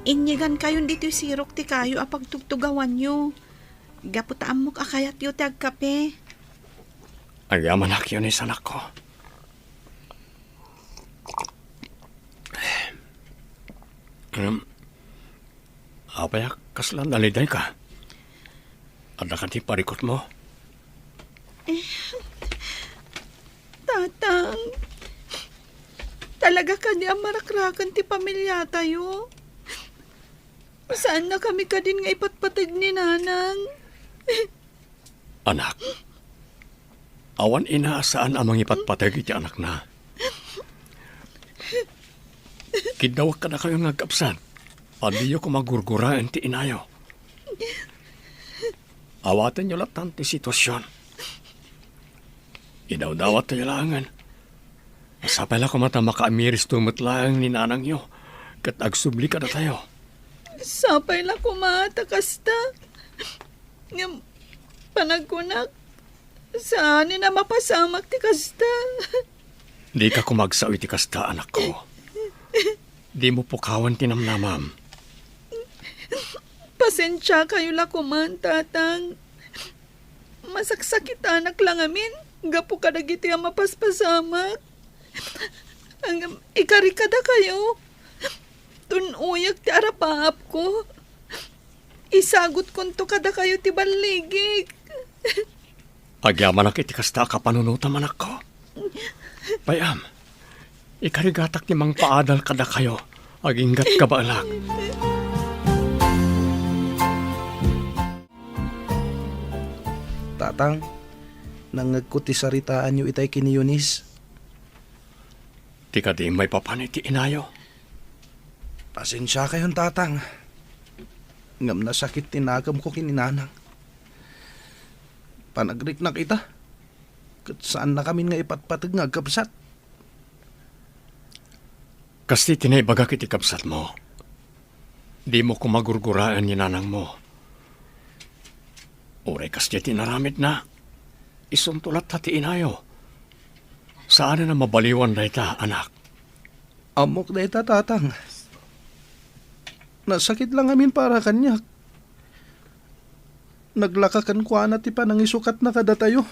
Inyigankayon ditoy sirok ti kayo a pagtugtugawanyo. Gapu ta ammok a kayatyo ti agkape. Agyamanak, Eunice, anakko. Em, apay a kasla nalidayka? Adda kadi parikutmo? Eh, Tatang, talaga kadi a marakrakan ti pamiliatayo? Saannakami kadin nga ipatpateg ni Nanang? Anak, awan ina a saan a mangipatpateg iti anakna. Kiddawak kadakayo nga agkabsat, a diyo koma gurguraen ti inayo. Awatenyo lattan ti situasion. Idawdawattayo laengen. Sapay la koma ta makaamiristo met laeng ni nanangyo ket agsubli kadatayo. Sapay la koma ta kasta. Ngem panagkunak, saanen a mapasamak ti kasta. Dika koma agsao iti kasta, anakko. Dimo pukawen ti namnamam. Pasensiakayo la koman, Tatang. Masaksakitanak la ngamin gapu kadagiti a mapaspasamak. Ngem ikarik kadakayo. Tun-oyak ti arapaapko. Isagutkonto kadakayo ti balligik. Agyamanak iti kasta a kapanunotam, anakko. Pay-am, ikarigatak ti mangpaadal kadakayo, aginggat kabaelag. Tatang, nangngegko ti saritaanyo itay ken ni Eunice. Ti kadi maipapan iti inayo. Pasensiakayon, Tatang. Ngem nasakit ti nakemko ken ni Nanang. Panagriknak ita, ket saannakamin nga ipatpateg nga agkabsat. Kastoy ti naibagak iti kabsatmo. Dimo koma gurguraen ni nanangmo. Uray kasdiay ti inaramidna, isunto latta ti inayo. Saanen a mabaliwan dayta, anak. Ammok dayta, Tatang. Nasakit la ngamin para kaniak. Naglaka kenkuana ti panangisukatna kadatayo.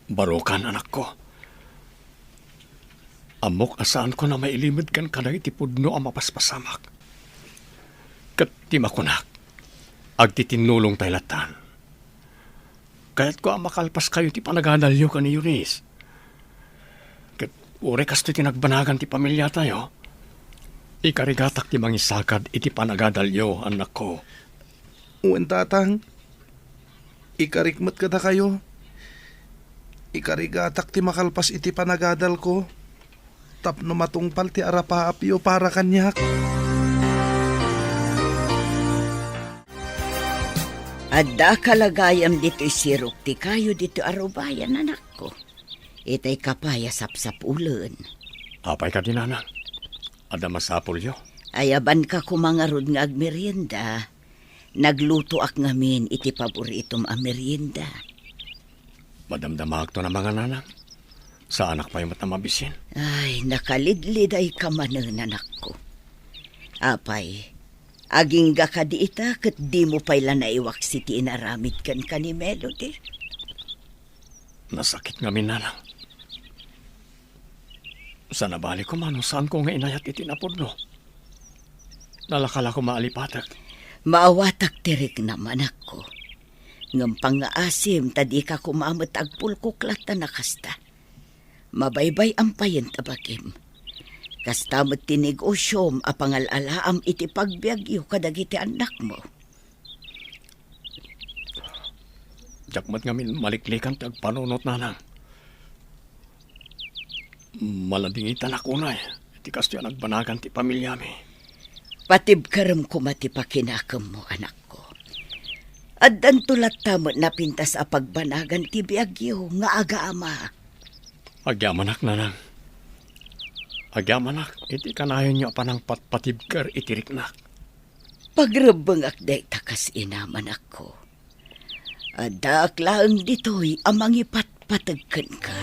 Barokan, anakko. Ammok a saanko a mailimed ken kadagiti pudno a mapaspasamak. Ket ti makunak, agtitinnulongtay lattan. Kayatko a makalpaskayo ti panagadalyo ken ni Eunice. Ket uray kastoy ti nagbanagan ti pamiliatayo, ikarigatak ti mangisakad iti panagadalyo, annakko. Wen, Tatang. Ikarik met kadakayo. Ikarigatak ti makalpas iti panagadalko tapno matungpal ti arapaapyo para kaniak. Adda kalagayam ditoy sirok ti kayo ditoy a rubayan, anakko. Itay ka pay a sapsapulen. Apay kadi, nanang? Adda masapulyo? Ayabanka koma ngarud nga agmerienda. Naglutoak ngamin iti paboritom a merienda. Madamdamaakton a mangan, nanang. Saanak pay met a mabisin. Ay, nakalidlidayka manen, anakko. Apay, agingga kadi ita ket dimo pay la naiwaksi ti inaramid kenka ni Melody? Nasakit ngamin, nanang. Saan a bali koma no saanko nga inayat iti napudno. Nalaka la koma a lipatek. Maawatak ti riknam, anakko. Ngem pangngaasim ta dika koma met agpulkok latta a kasta. Mabaybay-am payen ta bagim. Kasta met ti negosiom a pangal-alaam iti pagbiagyo kadagiti annakmo. Diak met ngamin maliklikan ti agpanunot, nanang. Maladingitanak unay iti kastoy a nagbanagan ti pamiliami. Patibkerem koma ti pakinakemmo, anakko. Addanto latta met napintas a pagbanagan ti biagyo nga agama. Agyamanak, nanang. Agyamanak iti kanayonyo a panangpatpatibker iti riknak. Pagrebbengak dayta kas inam, anakko. Addaak laeng ditoy a mangipatpateg kenka.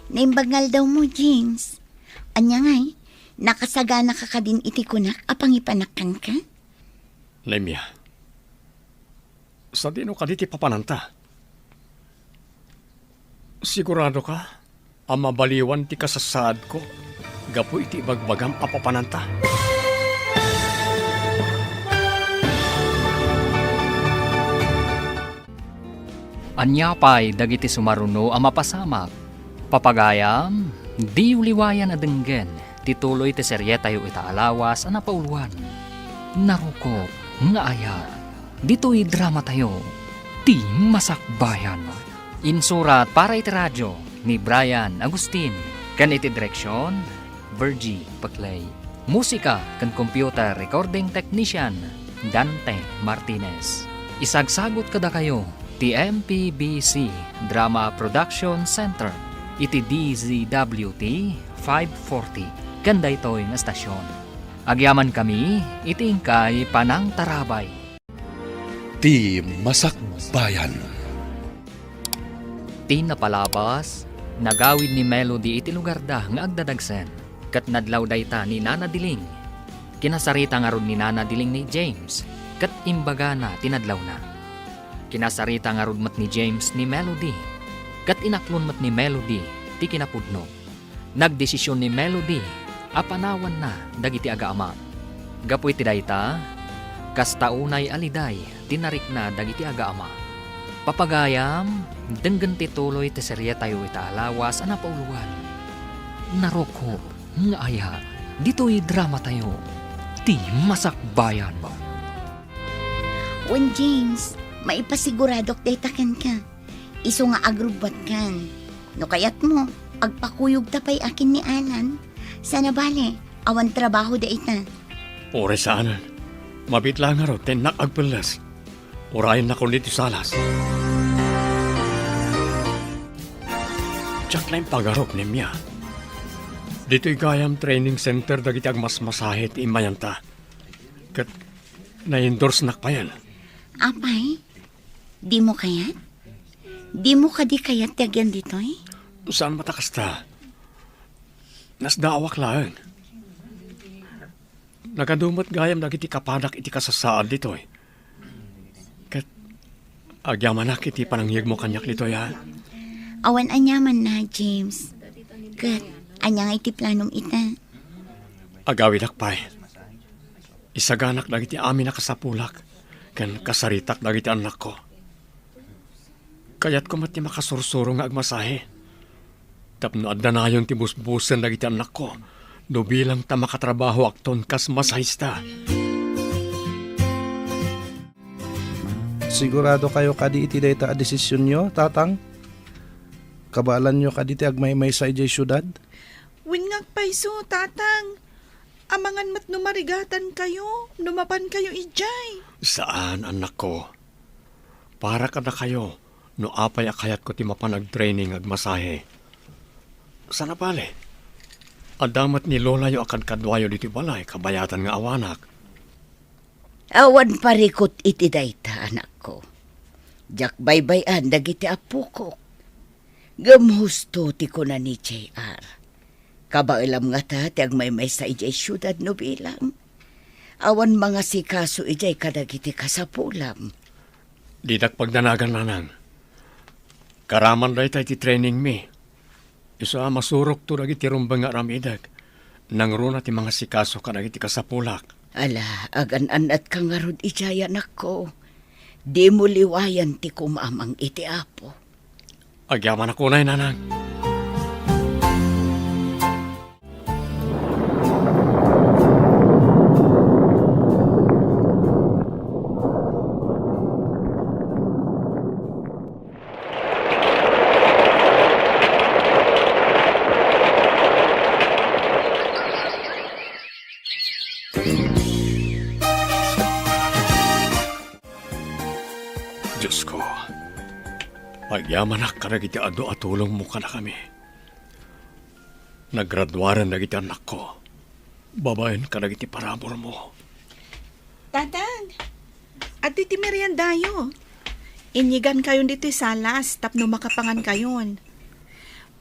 Naimbag nga aldawmo, James. Ania ngay, nakasaganaka kadin iti kunak a pangipanak kenka? Nemia, sadino kadi ti papananta? Siguradoka a mabaliwan ti kasasaadko gapu iti ibagbagam a papananta? Ania pay dagiti sumaruno a mapasamak? Papagayam, diyo liwayan a denggen ti tuloy ti serietayo ita a lawas a napauluan, Narukop nga Ayat. Ditoy dramatayo, Ti Masakbayan. Insurat para iti radio ni Brian Agustin, ken iti direksion, Virgie Paclay. Musika ken computer recording technician, Dante Martinez. Isagsagut kadakayo ti M P B C Drama Production Center iti D Z W T five forty ken daytoy nga estasion. Agyamankami iti inkay panangtarabay. Ti Masakbayan. Ti napalabas, nagawid ni Melody iti lugarda nga agdadagsen, ket nadlaw dayta ni Nana Diling. Kinasarita ngarud ni Nana Diling ni James, ket imbagana ti nadlawna. Kinasarita ngarud met ni James ni Melody, ket inaklon met ni Melody ti kinapudno. Nagdesision ni Melody a panawanna dagiti agaama. Gapu iti dayta, kasta unay a liday ti narikna dagiti agaama. Papagayam, denggen ti tuloy ti serietayo ita a lawas a napauluan, Narukop nga Ayat. Ditoy dramatayo, Ti Masakbayan. Wen, James, maipasiguradok dayta kenka. Isu nga agrubbuatkan. No kayatmo, agpakuyogta pay a ken ni Alan. Sana bale, awan trabaho dayta. Uray saanen. Mabiit laeng ngarud ta innak agpelles. Urayennakon ditoy salas. Diak naimpagarup, Nemia. Ditoy gayam training center dagiti agmasmasahe ti immayanta. Ket na-endorsenak payen. Apay, dimo kayat? Dimo kadi kayat ti agyan ditoy? Saan met a kasta. Nasdaawak laeng. Nagadu met gayam dagiti kapadak iti kasasaad ditoy. Ket agyamanak iti panangngegmo kaniak ditoy, a? Awan aniamanna, James. Ket ania nga iti planom ita? Agawidak pay. Isaganak dagiti amin a kasapulak ken kasaritak dagiti annakko. Kayatko met ti makasursuro nga agmasahe tapno adda nayon ti busbusen dagiti annakko no bilang ta makatrabahoakton kas masahista. Siguradokayo kadi iti dayta a desisionyo, Tatang? Kabaelanyo kadi ti agmaymaysa idiay siudad? Wen nga agpayso, Tatang. Amangan met no marigatankayo no mapankayo idiay. Saan, annakko. Para kadakayo no apay a kayatko ti mapan agtraining agmasahe. Sana bale, adda met ni lolayo a kadkaduayo ditoy balay kabayatan nga awanak. Awan parikut iti dayta, anakko. Diak baybay-an dagiti appokok. Ngem husto ti kuna ni J R. Kabaelam ngata ti agmaymaysa idiay siudad no bilang. Awan mangasikaso idiay kadagiti kasapulam. Didak pagdanagan, nanang. Karaman dayta iti trainingmi. Isu a masurokto dagiti rumbeng nga aramidek. Nangruna ti mangasikaso kadagiti kasapulak. Ala, agan-annatka ngarud idiay, anakko. Dimo liwayan ti kumamang iti Apo. Agyamanak unay, nanang. Diosko, agyamanak kadagiti adu a tulongmo kadakami. Nagraduaren dagiti annakko babaen kadagiti paraburmo. Tatang, adtoy ti meriendayo. Inyigankayon ditoy salas tapno makapangankayon.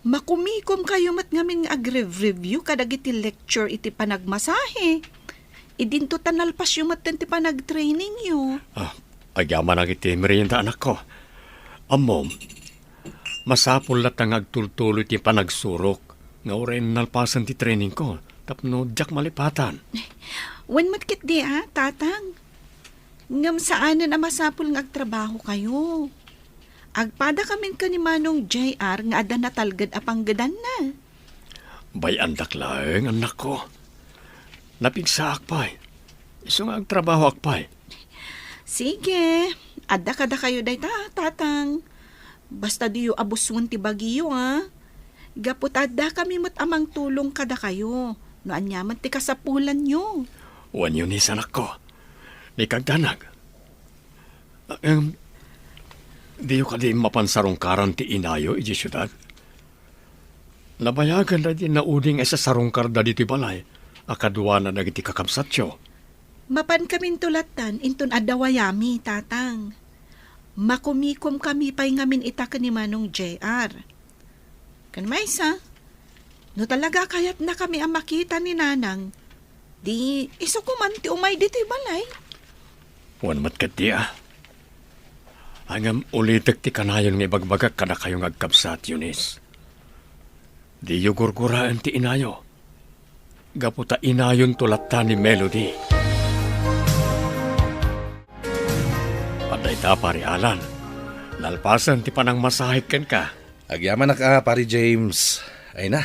Makumikom kayo met ngamin nga agrev-review kadagiti lecture iti panagmasahe. Idinto ta nalpasyo met ti panagtrainingyo. Ah, agyamanak iti merienda, anakko. Ammom, masapul latta nga agtultuloy ti panagsurok nga uray nalpasen ti trainingko tapno diak malipatan. Wen met ketdi a, Tatang. Ngem saanen a masapul nga agtrabaho kayo. Agpada kamin ken ni Manong J R nga adda natalged a panggedanna. Bay-andak laeng, annakko. Napigsaak pay. Isu nga agtrabahoak pay. Sige, adda kadakayo dayta, Tatang. Basta diyo abusuen ti bagiyo, a. Gapu ta adda kami met a mangtulong kadakayo, no aniaman ti kasapulanyo. Wen, Eunice, anakko. Ni kagdanag. Em, diyo kadi mapan sarungkaran ti inayo iti siudad? Nabayagan dagiti naudi nga isasarungkarda ditoy balay a kaduana dagiti kakabsatyo. Mapan kaminto lattan inton adda wayami, Tatang. Makumikom kami pay ngamin ita ken ni Manong J R. Ken maysa, no talaga kayatna kami a makita ni Nanang, di isu koman ti umay ditoy balay. Wen met ketdi a. Ngem ulitek ti kanayon nga ibagbagak kadakayo nga agkabsat, Eunice. Diyo gurguraen ti inayo. Gapu ta inayonto latta ni Melody. Adda ita, Pare Alan. Nalpasen ti panangmasahek kenka. Agyamanak a, Pare James. Ay na,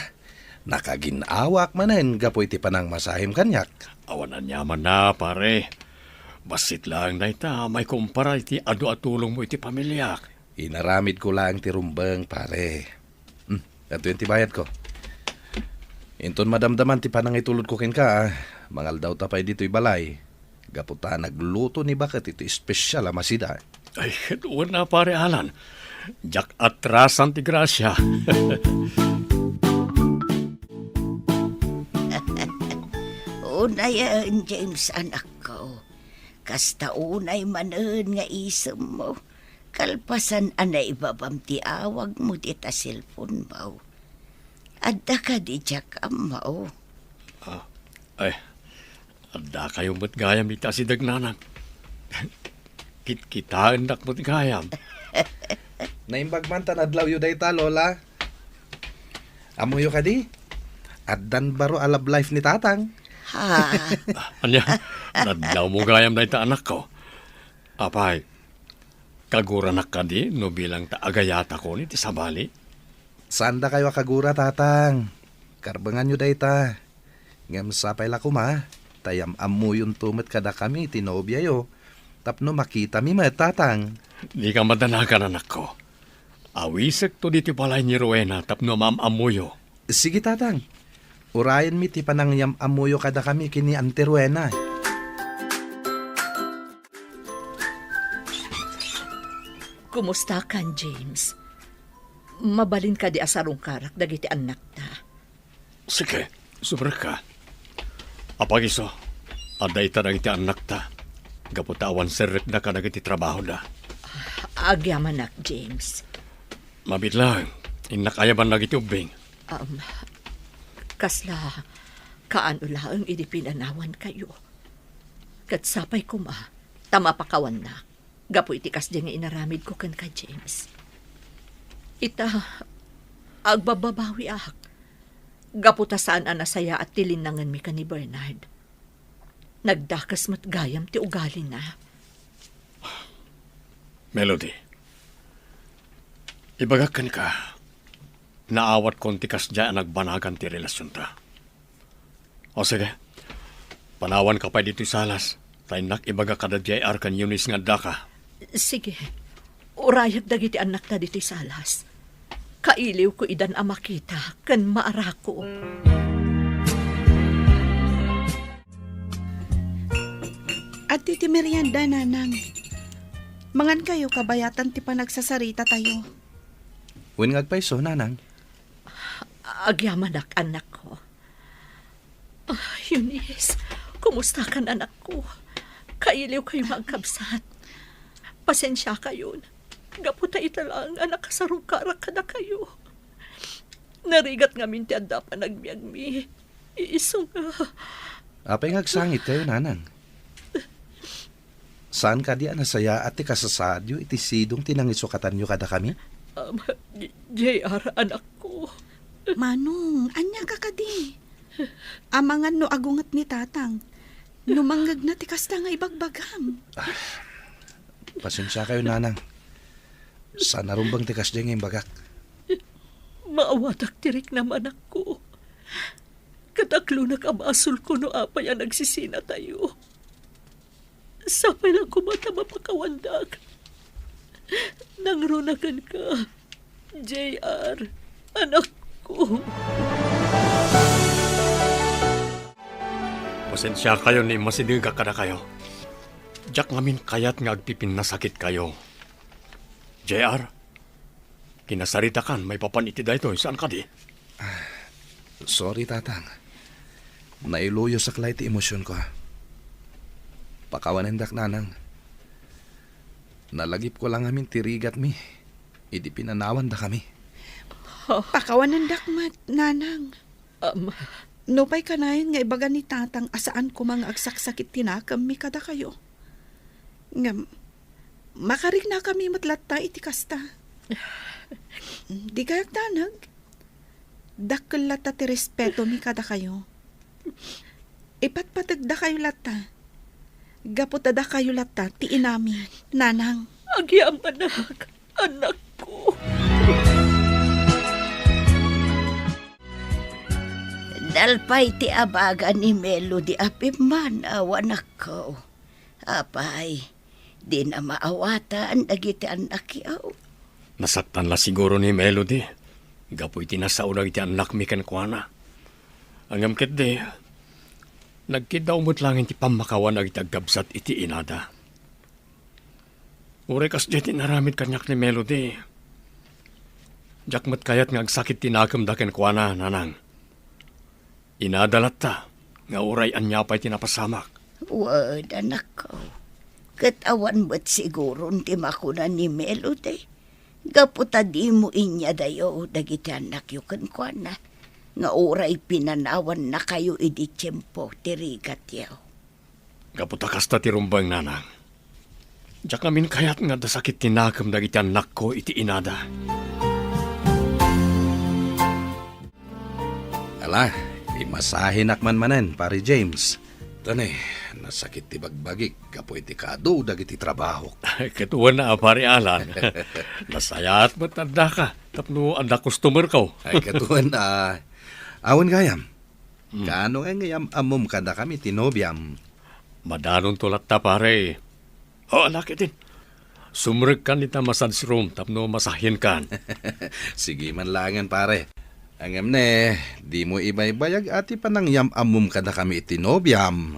nakagin-awaak manen gapu iti panangmasahem kaniak. Awan aniamanna, pare. Bassit laeng dayta maikumpara iti adu a tulongmo iti pamiliak. Inaramidko laeng ti rumbeng, pare. Hmm, adtoyen ti bayadko. Inton madamdaman ti panangitulodko kenka, a, mangaldawta pay ditoy balay. Gapu ta nagluto ni baket iti espesial a masida. Ay, ket wen a, Pare Alan. Diak atrasan ti grasia. Unayen, James, anakko. Kasta unay manen nga isemmo, kalpasan a naibabam ti awagmo dita cellphone-mo. Adda kadi diak ammo? Ah, ay, adda kayo met gayam iti asideg, Nanang. Kitkitaendak met gayam. Naimbag man ta nadlawyo dayta, Lola. Ammoyo kadi? Addan baro a love life ni Tatang. Ha? Ania, nadlawmo gayam dayta, anakko. Apay, kaguranak kadi no bilang ta agayatakon iti sabali? Saandakayo a kagura, Tatang. Karbenganyo dayta. Ngem sapay la koma, ta yam-ammoyonto met kadakami ti nobiayo, tapno makitami met, Tatang. Dika madanagan, anakko. Awisekto ditoy balay ni Rowena tapno maam-ammoyo. Sige, Tatang. Urayenmi ti panangyam-ammoyo kadakami ken ni Auntie Rowena. Kumustakan, James? Mabalin kadi a sarungkarak dagiti annakta? Sige, sumrekka. Apag-isu, adda ita dagiti annakta, gapu ta awan serrekda kadagiti trabahoda. Agyamanak, James. Mabiit laeng, innak ayaban dagiti ubbing. Um, kasla kaano laeng idi pinanawankayo. Ket sapay koma, ta mapakawannak. Gapu iti kasdi nga inaramidko kenka, James. Ita, agbababawiak. Gapu ta saan a nasayaat ti linnangenmi ken ni Bernard. Nagdakes met gayam ti ugalina. Melody, ibagak kenka, naawatkon ti kasdiay a nagbanagan ti relasionta. O sige, panawanka pay ditoy salas, ta innak ibaga kada J R ken Eunice nga addaka. Sige, urayak dagiti annakta ditoy salas. Kailiwko idan a makita ken maarako. Adtoy ti merienda, Nanang. Mangankayo kabayatan ti panagsasaritatayo. Wen nga agpayso, Nanang? Agyamanak, annakko. Ah, Eunice, kumustakan, anakko? Kailiwkayo nga agkabsat. Pasensiakayon, gapu ta ita laeng a nakasarungkarak kadakayo. Narigat ngamin ti adda panagbiagmi. Isu nga. Apay nga agsangitkayo, nanang? Saan kadi a nasayaat ti kasasaadyo iti sidong ti nangisukatanyo kadakami? Um, J-, J R, anakko. Manong, ania ka kadi? Amangan no agunget ni Tatang. No mangngegna ti kasta nga ibagbagam. Ah, pasensiakayo, nanang. Saan a rumbeng ti kasdiay nga imbagak. Maawatak ti riknam, anakko. Ket aklonak a basolko no apay a nagsisinatayo. Sapay la koma ta mapakawandak. Nangruna kenka, J R, anakko. Pasensiakayo no immasidegak kadakayo. Diak ngamin kayat nga agpipinnasakitkayo. J R, kinasaritakan maipapan iti daytoy, saan kadi? Ah, sorry, Tatang. Nailuyosak la iti emosionko. Pakawanendak, Nanang. Nalagipko la ngamin ti rigatmi idi pinanawandakami. Pakawanendak met, Nanang. Am. Nupay kanayon nga ibaga ni Tatang a saan koma nga agsaksakit ti nakemmi kadakayo. Ngem, makariknakami met latta iti kasta. Dikay agdanag. Dakkel latta ti respetomi kadakayo. Ipatpategdakayo latta. Gapu ta dakayo latta ti inami, Nanang. Agyamanak, anakko. Nalpay ti abaga ni Melody a pimmanaw, anakko. Apay, dina maawatan dagiti annakyo. Nasaktan la siguro ni Melody gapu iti nasao dagiti annakmi kenkuana. Ngem ketdi, nagkiddaw met laeng ti pammakawan dagiti agkabsat iti inada. Uray kasdiay ti inaramid kaniak ni Melody, diak met kayat nga agsakit ti nakemda kenkuana, Nanang. Inada latta nga uray ania pay ti napasamak. Wen, anakko. Ket awan met siguron ti makuna ni Melody, gapu ta dimo inyadayo dagiti annakyo kenkuana, nga uray pinanawannakayo idi tiempo ti rigatyo. Gapu ta kasta ti rumbeng, Nanang. Diak ngamin kayat nga adda sakit ti nakem dagiti annakko iti inada. Ala, imasahinak man manen, Pare James. Tani, nasakit ti bagbagik gapu iti kaadu dagiti trabahok. Ket wen a, Pare Alan. Nasayaat met addaka tapno adda customerko. Ay, ket wen a, awan gayam. Hmm. Kaano ngay nga iyam-ammom kadakami ti nobiam? Madanonto latta, pare. O, ala ketdin. Sumrekkan ita massage room tapno masahenkan. Sige man laengen, pare. Ngem ne, dimo ibaybayag a ti panangyam-ammom kadakami iti nobiam.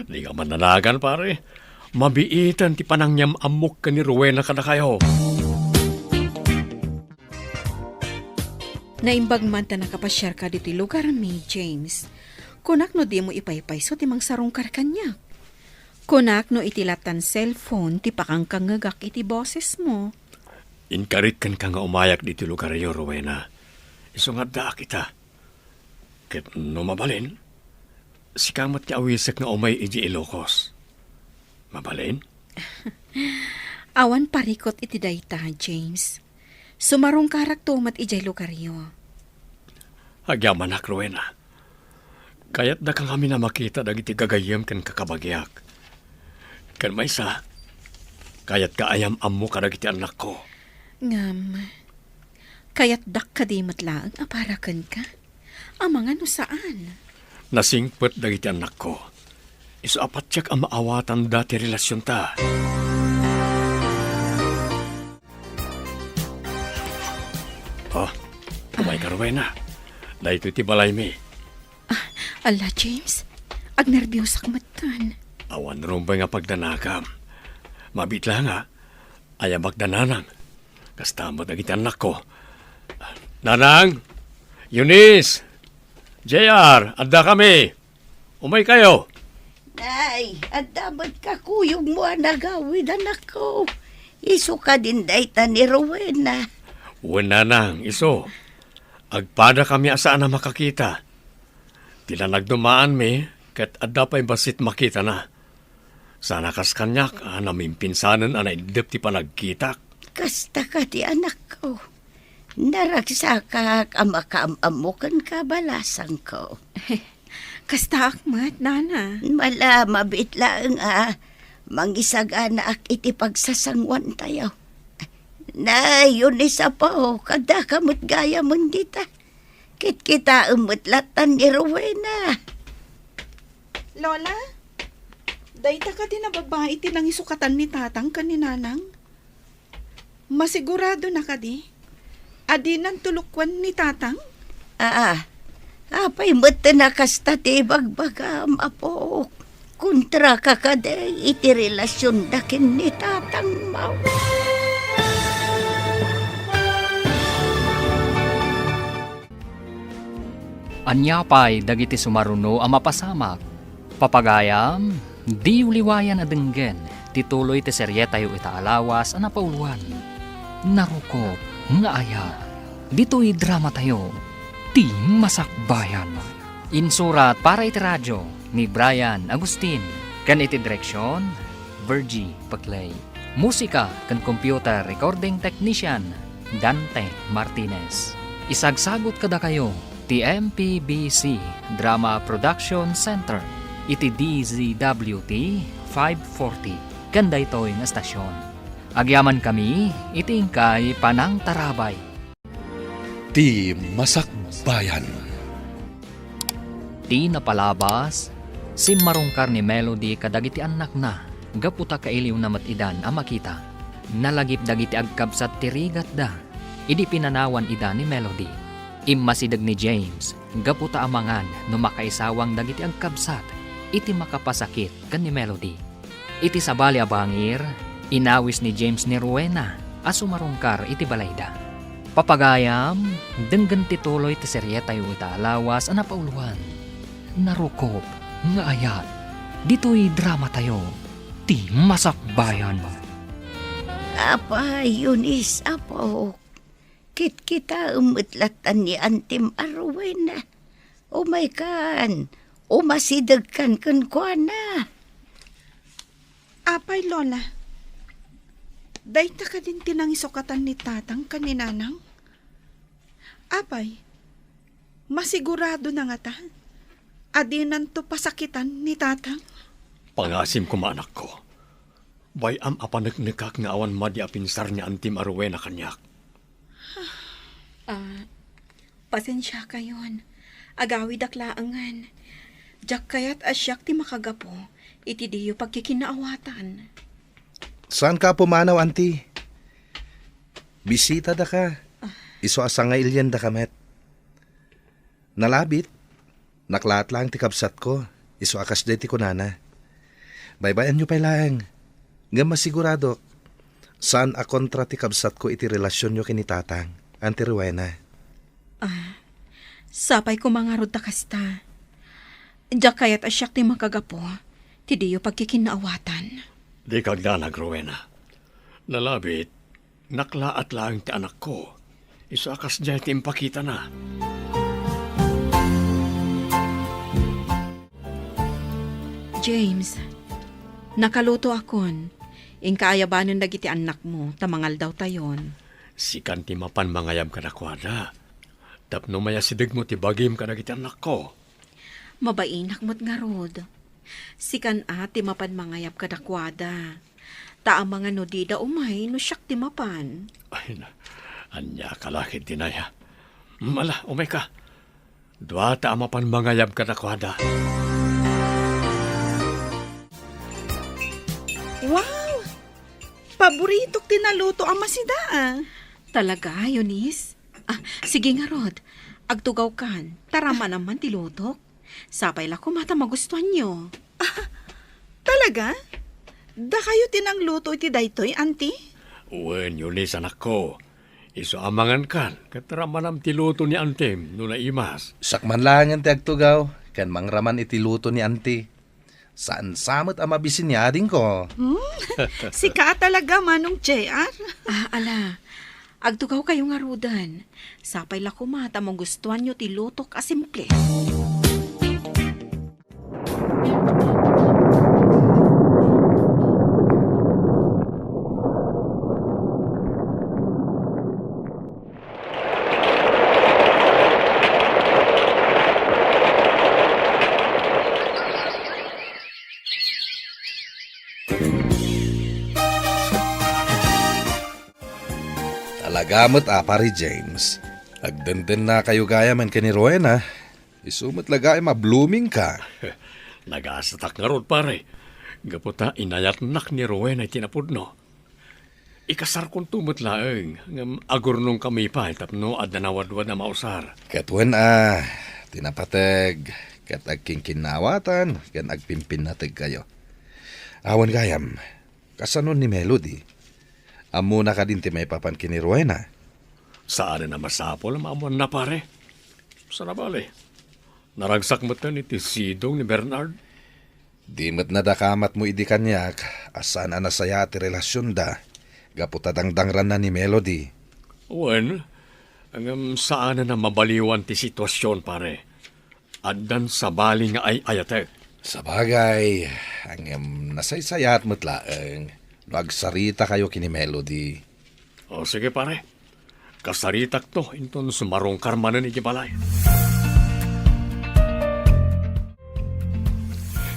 Dika mannanagan, pare. Mabiiten ti panangyam-ammok ken ni Rowena kadakayo. Naimbag man ta nakapasiarka ditoy lugarmi, James. Kunak no dimo ipaypayso ti mangsarungkar kaniak. Kunak no iti lattan cellphone ti pakangkangngegak iti bosesmo. Inkarik kenka nga umayak ditoy lugaryo, Rowena. Isu nga addaak ita. Ket no mabalin, sika met ti awisek nga umay idiay Ilocos. Mabalin? Awan parikut iti dayta, James. Sumarungkarakto met idiay lugaryo. Agyamanak, Rowena. Kayatdaka ngamin a makita dagiti gagayyem ken kakabagiak. Ken maysa, kayatka a yam-ammo kadagiti annakko. Ngem, kayatdak kadi met laeng a para kenka? Amangan no saan? Nasingpet dagiti annakko. Isu a patiek a maawatanda ti relasionta. Oh, umayka, Rowena. Daytoy ti balaymi. Ah, ala, James. Agnerbiosak metten. Awan rumbeng a pagdanakam. Mabiit la nga, ayamak da Nanang. Kasta met dagiti annakko. Nanang! Eunice! J R, addakami! Umaykayo! Nay, adda met kakuyogmo a nagawid, anakko. Isu kadin dayta ni Rowena. Wen, Nanang, isu. Agpadakami a saan a makakita. Ti lanag dumaanmi, ket adda pay bassit makitana. Saan a kas kaniak a namimpinsanen a naiddep ti panagkitak. Kasta kadi, anakko. Naragsakak a makaam-ammo kenka, balasangko. Kastaak met, nana. Mala, mabiit laeng a mangisaganaak iti pagsasanguantayo. Nay, Eunice, apo, kaddaka met gayamen dita. Kitkitaem met lattan ni Rowena. Lola, dayta kadi a babai ti nangisukatan ni Tatang ken ni Nanang? Masiguradona kadi a dinanto lukoen ni Tatang? Aa, apay met a kasta ti ibagbagam, apok? Kontraka kadi iti relasionda ken ni Tatangmo? Ania pay dagiti sumaruno a mapasamak? Papagayam, diyo liwayan a denggen ti tuloy ti serietayo ita a lawas a napauloan, Narukop nga Ayat. Ditoy dramatayo, Ti Masakbayan. Insurat para iti radio ni Brian Agustin, ken iti direksion, Virgie Paclay. Musika ken computer recording technician, Dante Martinez. Isagsagut kadakayo ti M P B C Drama Production Center iti D Z W T five forty ken daytoy nga estasion. Agyamankami iti inkay panangtarabay. Ti Masakbayan. Ti napalabas, simmarungkar ni Melody kadagiti annakna gapu ta kailiwna met idan a makita. Nalagip dagiti agkabsat ti rigatda idi pinanawan ida ni Melody. Immasideg ni James gapu ta amangan no makaisawang dagiti agkabsat iti makapasakit ken ni Melody. Iti sabali a bangir, inawis ni James ni Rowena a sumarungkar iti balayda. Papagayam, denggen ti tuloy ti serietayo ita a lawas a napauloan, Narukop nga Ayat. Ditoy dramatayo, Ti Masakbayan. Apay, Eunice, apo, kitkitaem met lattan ni Antim a Rowena. Umaykan, umasidegkan kenkuana. Apay, Lola, dayta kadin ti nangisukatan ni Tatang ken ni Nanang? Apay, masiguradona ngata a dinanto pasakitan ni Tatang? Pangasim koma, anakko. Bay-am a paneknekak nga awan madi a pinsar ni Antim a Rowena kaniak. Ah, pasensiakayon. Agawidak laengen. Diak kayat a siak ti makagapu iti diyo pagkikinnaawatan. Saanka a pumanaw, Anti. Bisitadaka. Ah. Isu a sangailiandaka met. Nalabit, naklaat laeng ti kabsatko, isu a kasdiay ti kunana. Baybay-anyo pay laeng, ngem masiguradok, saan a kontra ti kabsatko iti relasionyo ken ni Tatang, Anti Rowena. Ah, sapay koma ngarud ta kasta. Diak kayat a siak ti makagapu ti diyo pagkikinnaawatan. Dika agdanag, Rowena. Nalabit, naklaat laeng ti anakko. Isu a kasdiay ti impakitana. James, nakalutoakon. Inka ayabanen dagiti annakmo ta mangaldawtayon. Sikan ti mapan mangayab kadakuada. Tapno mayasidegmo ti bagim kadagiti annakko. Mabainak met ngarud. Sikan a ti mapan mangayab kadakuada. Ta amangan no dida umay no siak ti mapan. Ay, na, ania ka la ket, Dinaya? Mala, umayka. Duata a mapan mangayab kadakuada. Wow! Paboritok ti naluto a masida, ah. Talaga, Eunice? Ah, sige ngarud. Agtugawkan, ta ramanam man ti lutok. Sapay la koma ta magustuanyo. Ah, talaga? Dakayo ti nangluto iti daytoy, Anti? Wen, Eunice, anakko. Isu a mangankan, ket ramanam ti luto ni Antim no naimas. Siak man laengen ti agtugaw, ken mangraman iti luto ni Anti. Saan sa met a mabisin ni adingko. Hmm? Sika a talaga, Manong J R? Ah, ala. Agtugawkayo ngaruden. Sapay la koma ta magustuanyo ti lutok a simple. Talaga met a, Pare James. Agdendennakayo gayamen ken ni Rowena. Isu met la gayam a blooming ka. Nagasatak ngarud, pare. Gapu ta inayatnak ni Rowena iti napudno. Ikasarkonto met laeng, ngem agurnongkami pay tapno adda nawadwad a mausar. Ket wen a, ti napateg, ket agkinkinnawatan, ken agpimpinnategkayo. Awan gayam, kasano ni Melody? Ammona kadin ti maipapan ken ni Rowena? Saanen a masapul a maammoanna, pare. Sana bale, naragsak metten iti sidong ni Bernard. Di met nadakamatmo idi kaniak a saan a nasayaat ti relasionda gapu ta dangrangranna ni Melody. Wen, ngem saanen a mabaliwan ti situasion, pare. Addan sabali nga ay-ayatek. Sabagay, ngem nasaysayaat met laeng no agsaritakayo ken ni Melody. O, sige, pare. Kasaritakto inton sumarungkar manen iti balay.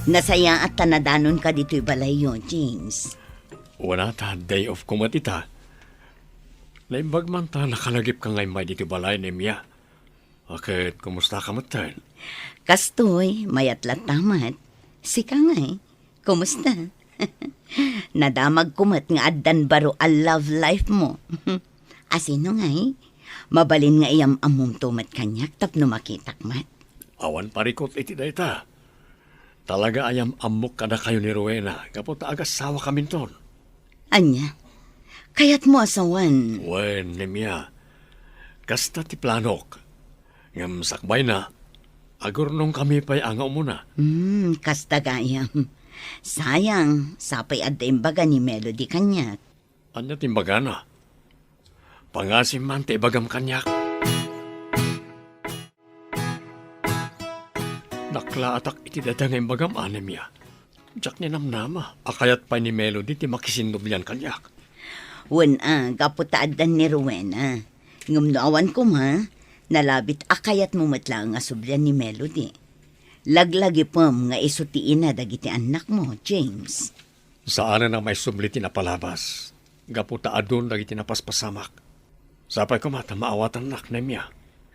Nasayaat ta nadanonka ditoy balayyo, James. Wen a ta day off ko met ita. Naimbag man ta nakalagipka nga immay ditoy balay, Nemia. A, ket kumustaka metten? Kastoy, mayat latta met. Sika ngay, kumusta? Nadamagko met nga addan baro a love life mo. Asino ngay? Mabalin nga iyam-ammomto met kaniak tapno makitak met. Awan parikut iti dayta. Talaga a yam-ammok kadakayo ni Rowena gapu ta agassawakaminton. Ania? Kayatmo a sawen? Wen, Nemia. Kasta ti planok. Ngem sakbayna, agurnongkami pay a nga umuna. Hmm, kasta gayam. Sayang, sapay adda imbaga ni Melody kaniak. Ania ti imbagana? Pangasim man ti ibagam kaniak. Naklaatak iti dayta nga imbagam, Nemia. Diak ninamnama a kayat pay ni Melody ti makisinnublian kaniak. Wen a, gapu ta addan ni Rowena. Ngem no awan koma, nalabit a kayatmo met laeng a sublian ni Melody. Laglagipem nga isu ti ina dagiti annakmo, James. Saanen a maisubli ti napalabas, gapu ta adun dagiti napaspasamak. Sapay koma ta maawatannak, Nemia.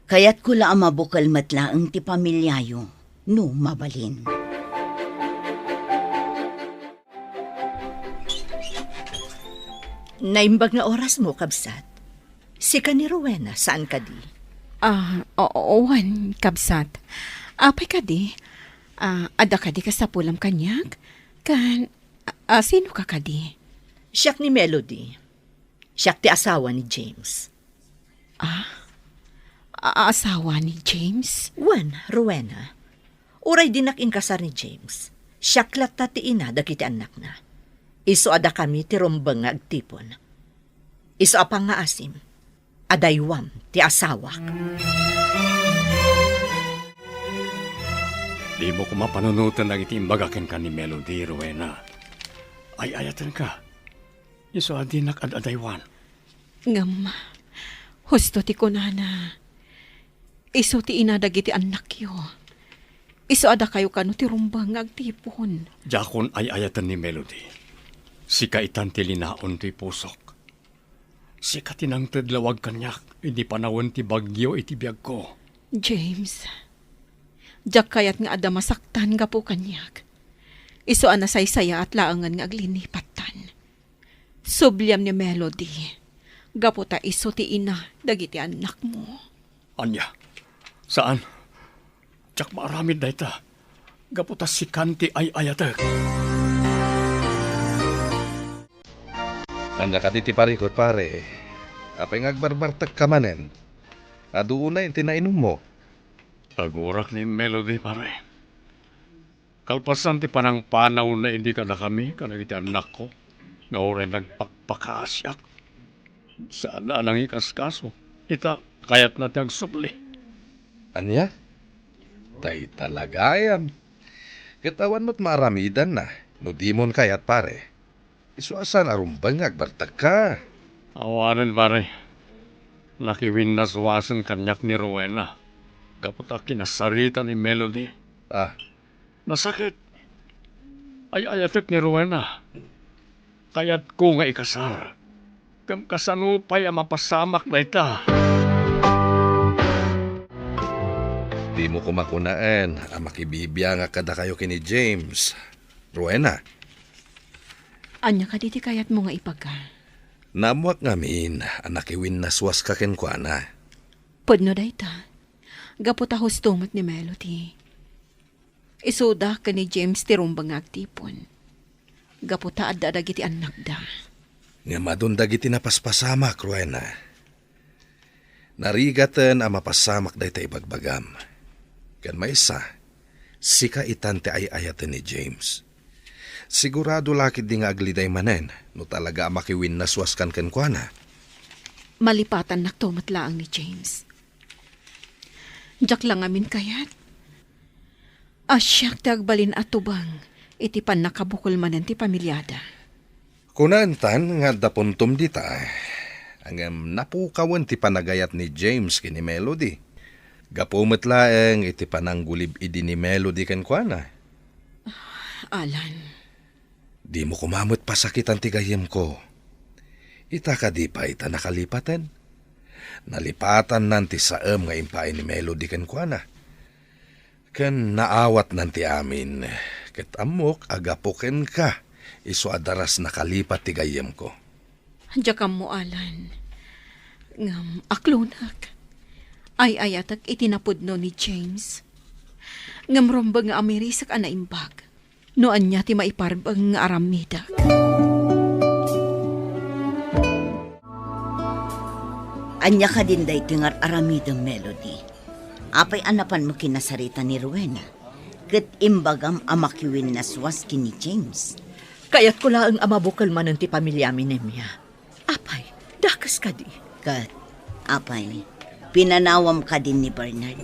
Kayatko la a mabukel met laeng ti pamiliayo, no mabalin. Naimbag nga orasmo, kabsat. Sika ni Rowena, saan kadi? Ah, oo, wen, kabsat. Apay kadi? Ah, adda kadi kasapulam kaniak? Kan, ah, sino ka kadi? Siak ni Melody. Siak ti asawa ni James. Ah? A-, asawa ni James? Wen, Rowena. Uray dinak inkasar ni James, siak latta ti ina dagiti annakna. Isu a dakami ti rumbeng nga agtipon. Isu a pangngaasim, adaywam ti asawak. Dimo koma panunoten dagiti imbaga kenka ni Melody, Rowena. Ay-ayatenka. Isu a dinak ad-adaywan. Ngem, husto ti kunana, isu ti ina dagiti annakyo. Isu a dakayo kano ti rumbeng nga agtipon. Diakon ay-ayaten ni Melody. Sika itan ti linaon ti pusok. Sika ti nangted lawag kaniak idi panawen ti bagyo iti biagko. James, diak kayat nga adda masaktan gapu kaniak. Isu a nasaysayaat laengen nga aglinipattan. Subliam ni Melody, gapu ta isu ti ina dagiti annakmo. Ania? Saan? Diak maaramid dayta, gapu ta sikan ti ay-ayatek. Ania kadi ti parikut, pare? Apay nga agbarbartekka manen? Adu unay ti nainummo? Agurak ni Melody, pare. Kalpasan ti panangpanawna idi kadakami kadagiti annakko, nga uray nagpakpakaasiak. Saan a nangikaskaso. Ita, kayatna ti agsubli. Ania? Dayta la gayam. Ket awan met maaramidanna no dimon kayat, pare. Isu a saan a rumbeng nga agbartekka. Awanen, pare. Nakiwinnaswasen kaniak ni Rowena gapu ta kinasarita ni Melody. Ah. Nasakit. Ay-ayatek ni Rowena. Kayatko nga ikasar. Ngem kasano pay a mapasamak dayta? Dimo koma kunaen a makibibiangak kadakayo ken ni James, Rowena. Ania kadi ti kayatmo nga ibaga? Naammoak ngamin a nakiwinnaswaska kenkuana. Pudno dayta. Gapu ta husto met ni Melody. Isuda ken ni James ti rumbeng nga agtipon. Gapu ta adda dagiti annakda. Ngem adun dagiti napaspasamak, Rowena. Narigaten a mapasamak dayta ibagbagam. Ken maysa, sika itan ti ay-ayaten ni James. Sigurado la ketdi nga agliday manen no talaga a makiwinnaswaskan kenkuana. Malipatannakto met laeng ni James. Diak la ngamin kayat. A siak ti agbalin a tubang iti pannakabukel manen ti familiada. Kunaentan nga adda puntom dita, ngem napukawen ti panagayat ni James ken ni Melody. Gapu met laeng iti pananggulib idi ni Melody kenkuana. Alan. Dimo koma met pasakitan ti gayyemko. Ita kadi pay ta nakalipaten? Nalipatannan ti saem nga impaay ni Melody kenkuana. Ken naawatnan ti amin, ket ammok a gapu kenka, isu a daras nakalipat ti gayyemko. Diak ammo, Alan. Ngem aklonak. Ay-ayatek iti napudno ni James. Ngem rumbeng nga amirisek a naimbag. No ania ti maiparbeng nga aramidek. Ania kadin daytoy nga ar-aramidem, Melody? Apay a napanmo kinasarita ni Rowena? Ket imbagam a makiwinnaswas ken ni James. Kayatko laeng a mabukel manen ti pamiliami, Nemia. Apay, dakes kadi? Ket, apay, pinanawam kadi ni Bernard?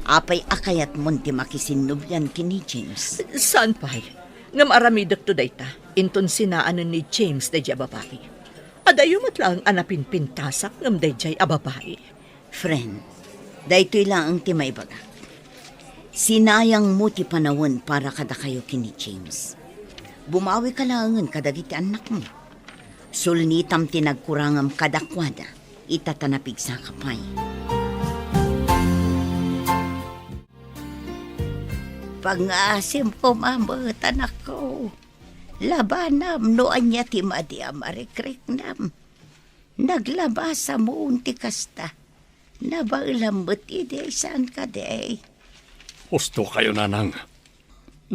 Apay a kayatmon ti makisinnublian ken ni James? Saan pay? Ngem aramidekto dayta, inton sinaanen ni James daydiay a babai. Adayo met laeng a napinpintasak ngem daydiay a babai. Friend, daytoy laeng ti maibagak. Sinayangmo ti panawen para kadakayo ken ni James. Bumawika laengen kadagiti annakmo. Sulnitam ti nagkurangam kadakuada, ita ta napigsaka pay. Pangngaasim koma met, anakko. Labanam no ania ti madi a marikriknam. Naglabasamon ti kasta. Nabaelam met idi, saan kadi? Husto kayo, nanang.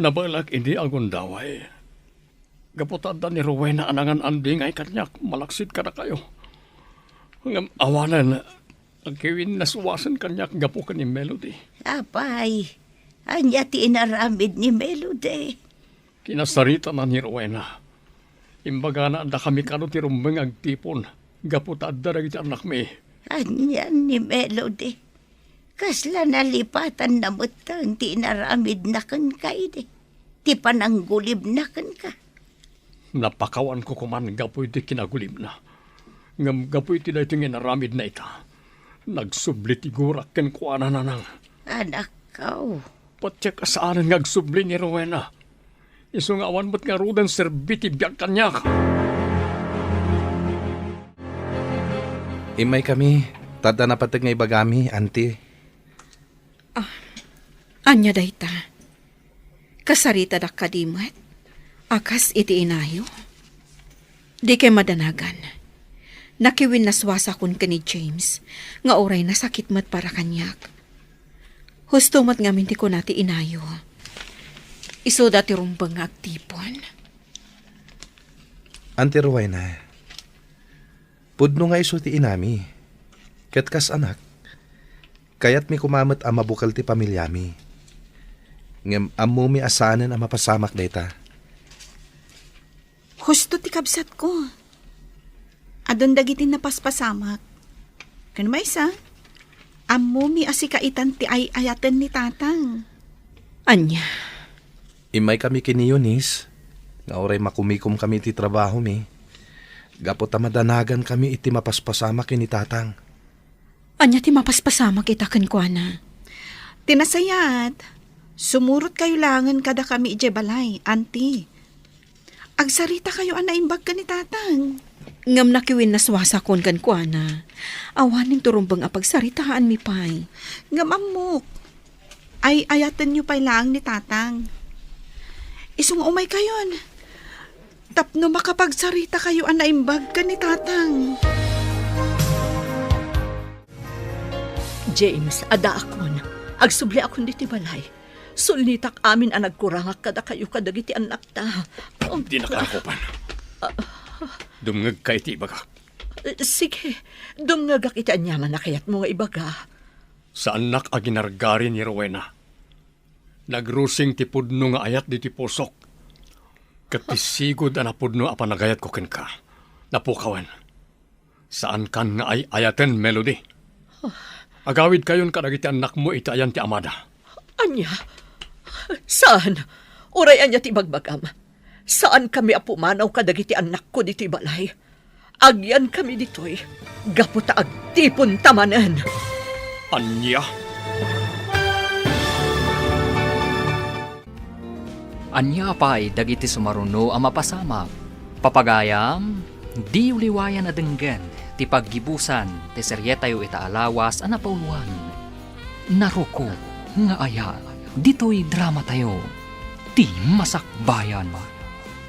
Nabaelak idi agundaway. Gapu ta adda ni Rowena a nangan-andingay kaniak malaksid kadakayo. Ngem awanen, nagkiwinnaswasen kaniak gapu ken ni Melody. Apay, ania ti inaramid ni Melody? Kinasaritana ni Rowena. Imbagana a dakami kano ti rumbeng nga agtipon gapu ta adda dagiti annakmi. Anian ni Melody? Kasla nalipatanna metten ti inaramidna kenka idi, ti pananggulibna kenka. Napakawanko koman gapu iti kinagulibna. Ngem gapu iti daytoy nga inaramidna ita, nagsubli ti gurak kenkuana, nanang. Anakko. Patiek a saanen nga agsubli ni Rowena. Isu nga awan met ngaruden serbi ti biag kaniak. Immaykami, ta adda napateg nga ibagami, anti. Ah, ania dayta? Kasaritadak kadi met a kas iti inayo? Dikay madanagan. Nakiwinnaswasakon ken ni James nga uray nasakit met para kaniak. Husto met ngamin ti kuna ti inayo. Isuda ti rumbeng nga agtipon. Anti Rowena, pudno nga isu ti inami. Ket kas anak, kayatmi koma met a mabukel ti pamiliami. Ngem ammomi a saanen a mapasamak dayta. Husto ti kabsatko. Adun dagiti napaspasamak. Ken maysa, ammomi a sika itan ti ay-ayaten ni Tatang. Ania? Immaykami ken ni Eunice, nga uray makumikomkami iti trabahomi, gapu ta madanagankami iti mapaspasamak ken ni Tatang. Ania ti mapaspasamak ita kenkuana? Ti nasayaat, sumurotkayo laengen kadakami idiay balay, Auntie. Agsaritakayo a naimbag ken ni Tatang. Ngem nakiwinnaswasakon kenkuana. Awanen ti rumbeng a pagsaritaanmi pay. Ngem ammok, ay-ayatenyo pay laeng ni Tatang. Isu nga umaykayon. Tapno makapagsaritakayo a naimbag ken ni Tatang. James, addaakon. Agsubliakon ditoy balay. Sulnitak amin a nagkurangak kadakayo kadagiti annakta. Oh. Dinaka akopan. Dumngegka iti ibagak. Sige, dumngegak iti aniaman a kayatmo nga ibaga. Saannak a ginargari ni Rowena. Nagrusing ti pudno nga ayat ditoy pusok. Ket ti sigud a napudno a panagayatko kenka, napukawen. Saankan nga ay-ayaten, Melody. Agawidkayon kadagiti annakmo iti ayan ti amada. Ania? Saan? Uray ania ti ibagbagam? Saankami a pumanaw kadagiti annakko ditoy balay. Agyankami ditoy gapu ta agtiponta manen. Ania? Ania pay dagiti sumaruno a mapasamak? Papagayam, diyo liwayan a denggen ti paggibusan ti serietayo ita a lawas a napauloan. Narukop nga ayat ditoy dramatayo, Ti Masakbayan.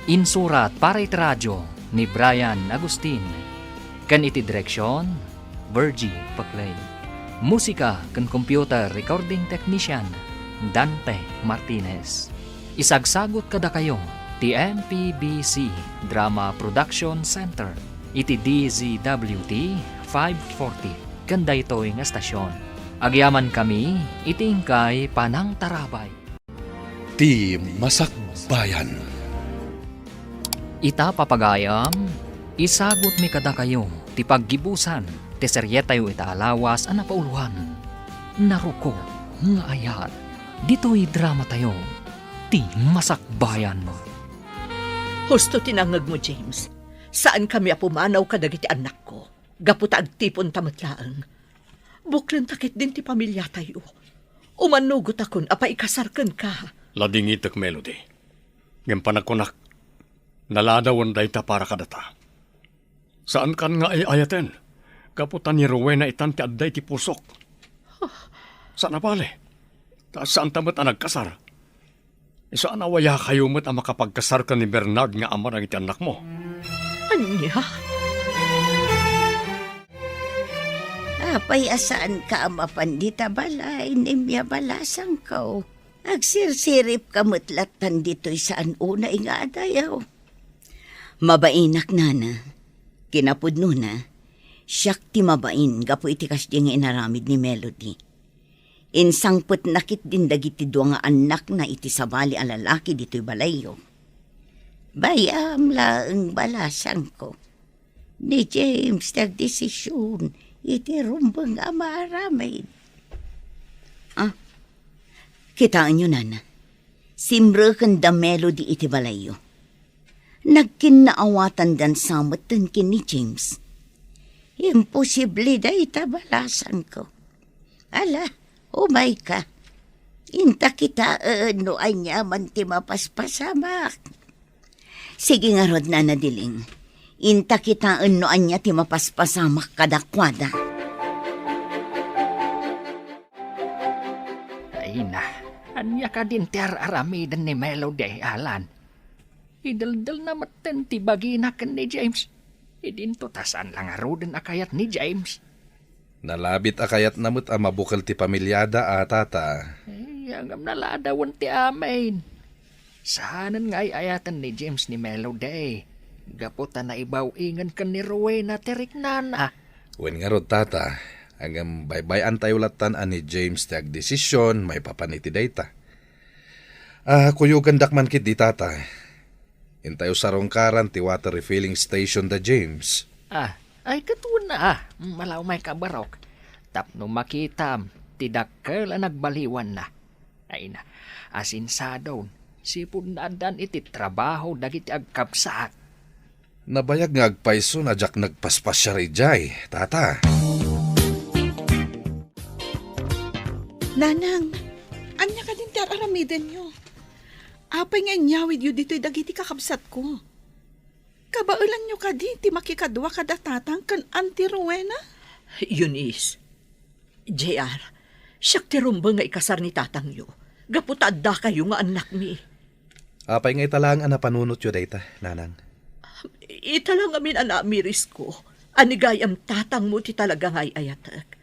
Insurat para iti radio ni Brian Agustin, ken iti direksion, Virgie Paclay. Musika ken computer recording technician, Dante Martinez. Isagsagut kadakayo ti M P B C Drama Production Center iti D Z W T five forty ken daytoy nga estasion. Agyamankami iti inkay panangtarabay. Ti Masakbayan. Ita, papagayam, isagutmi kadakayo ti paggibusan ti serietayo ita a lawas a napauloan, Narukop nga Ayat, ditoy dramatayo, Ti Masakbayan. Husto ti nangngegmo, James. Saankami a pumanaw kadagiti annakko, gapu ta agtiponta met laeng. Buklenta ketdin ti pamiliatayo. Umannugotakon a paikasar kenka. Ladingitek, Melody. Ngem panagkunak, naladawen dayta para kadata. Saankan nga ay-ayaten, gapu ta ni Rowena itan ti adda iti pusok. Saan a bale, ta saanta met a nagkasar. Saan a wayakayo met a makapagkasar ken ni Bernard nga ama dagiti annakmo? Ania? Apay a saanka a mapan dita balay, Nimia balasangko? Agsirsiripka met lattan ditoy saan unay nga adayo. Mabainak, nana. Kinapudnona, siak ti mabain gapu iti kasdi nga inaramid ni Melody. Insangpetna ketdin dagiti dua nga annakna iti sabali a lalaki ditoy balayyo. Bay-am laeng, balasangko. Ni James ti agdesision iti rumbeng a maaramid. Ah, kitaenyo, nana. Simreken da Melody iti balayyo. Nagkinnaawatandan sa metten ken ni James. Imposible dayta, balasangko. Ala, umayka. Inta kitaen no aniaman ti mapaspasamak. Sige ngarud, Nana Diling. Inta kitaen no ania ti mapaspasamak kadakuada. Ay na, ania kadin ti ar-aramiden ni Melody, Alan? Ideldelna metten ti bagina ken ni James. Idinto ta saan la ngaruden a kayat ni James. Nalabit a kayatna met a mabukel ti pamiliada a, tata. Ay, ngem naladawen ti amin. Saanen nga ay-ayaten ni James ni Melody, gapu ta naibaw-ingen ken ni Rowena ti riknana. Wen ngarud, tata, ngem baybay-antayo lattan a ni James ti agdesision maipapan iti dayta. Ah, kuyogandak man ketdi, tata. Intayo sarungkaran ti water refilling station da James. Ah, Ay, ket wen a, malaw may kabarok. Tapno makitam ti dakkel a nagbaliwanna. Ay na, asinsadon, sipud naaddan iti trabaho dagiti agkabsat. Nabayag nga agpayso a diak nagpaspasiar idiay, tata. Nanang, ania kadin ti ar-aramidenyo? Apay nga inyawidyo ditoy dagiti kakabsatko? Kabaelanyo kadi ti makikadua kada tatang ken Auntie Rowena? Eunice, J R, siak ti rumbeng nga ikasar ni tatangyo, gapu ta addakayo nga annakmi. Apay nga ita laeng a napanunotyo dayta, nanang? Ita la ngamin a naamirisko a ni gayam tatangmo ti talaga nga ay-ayatek.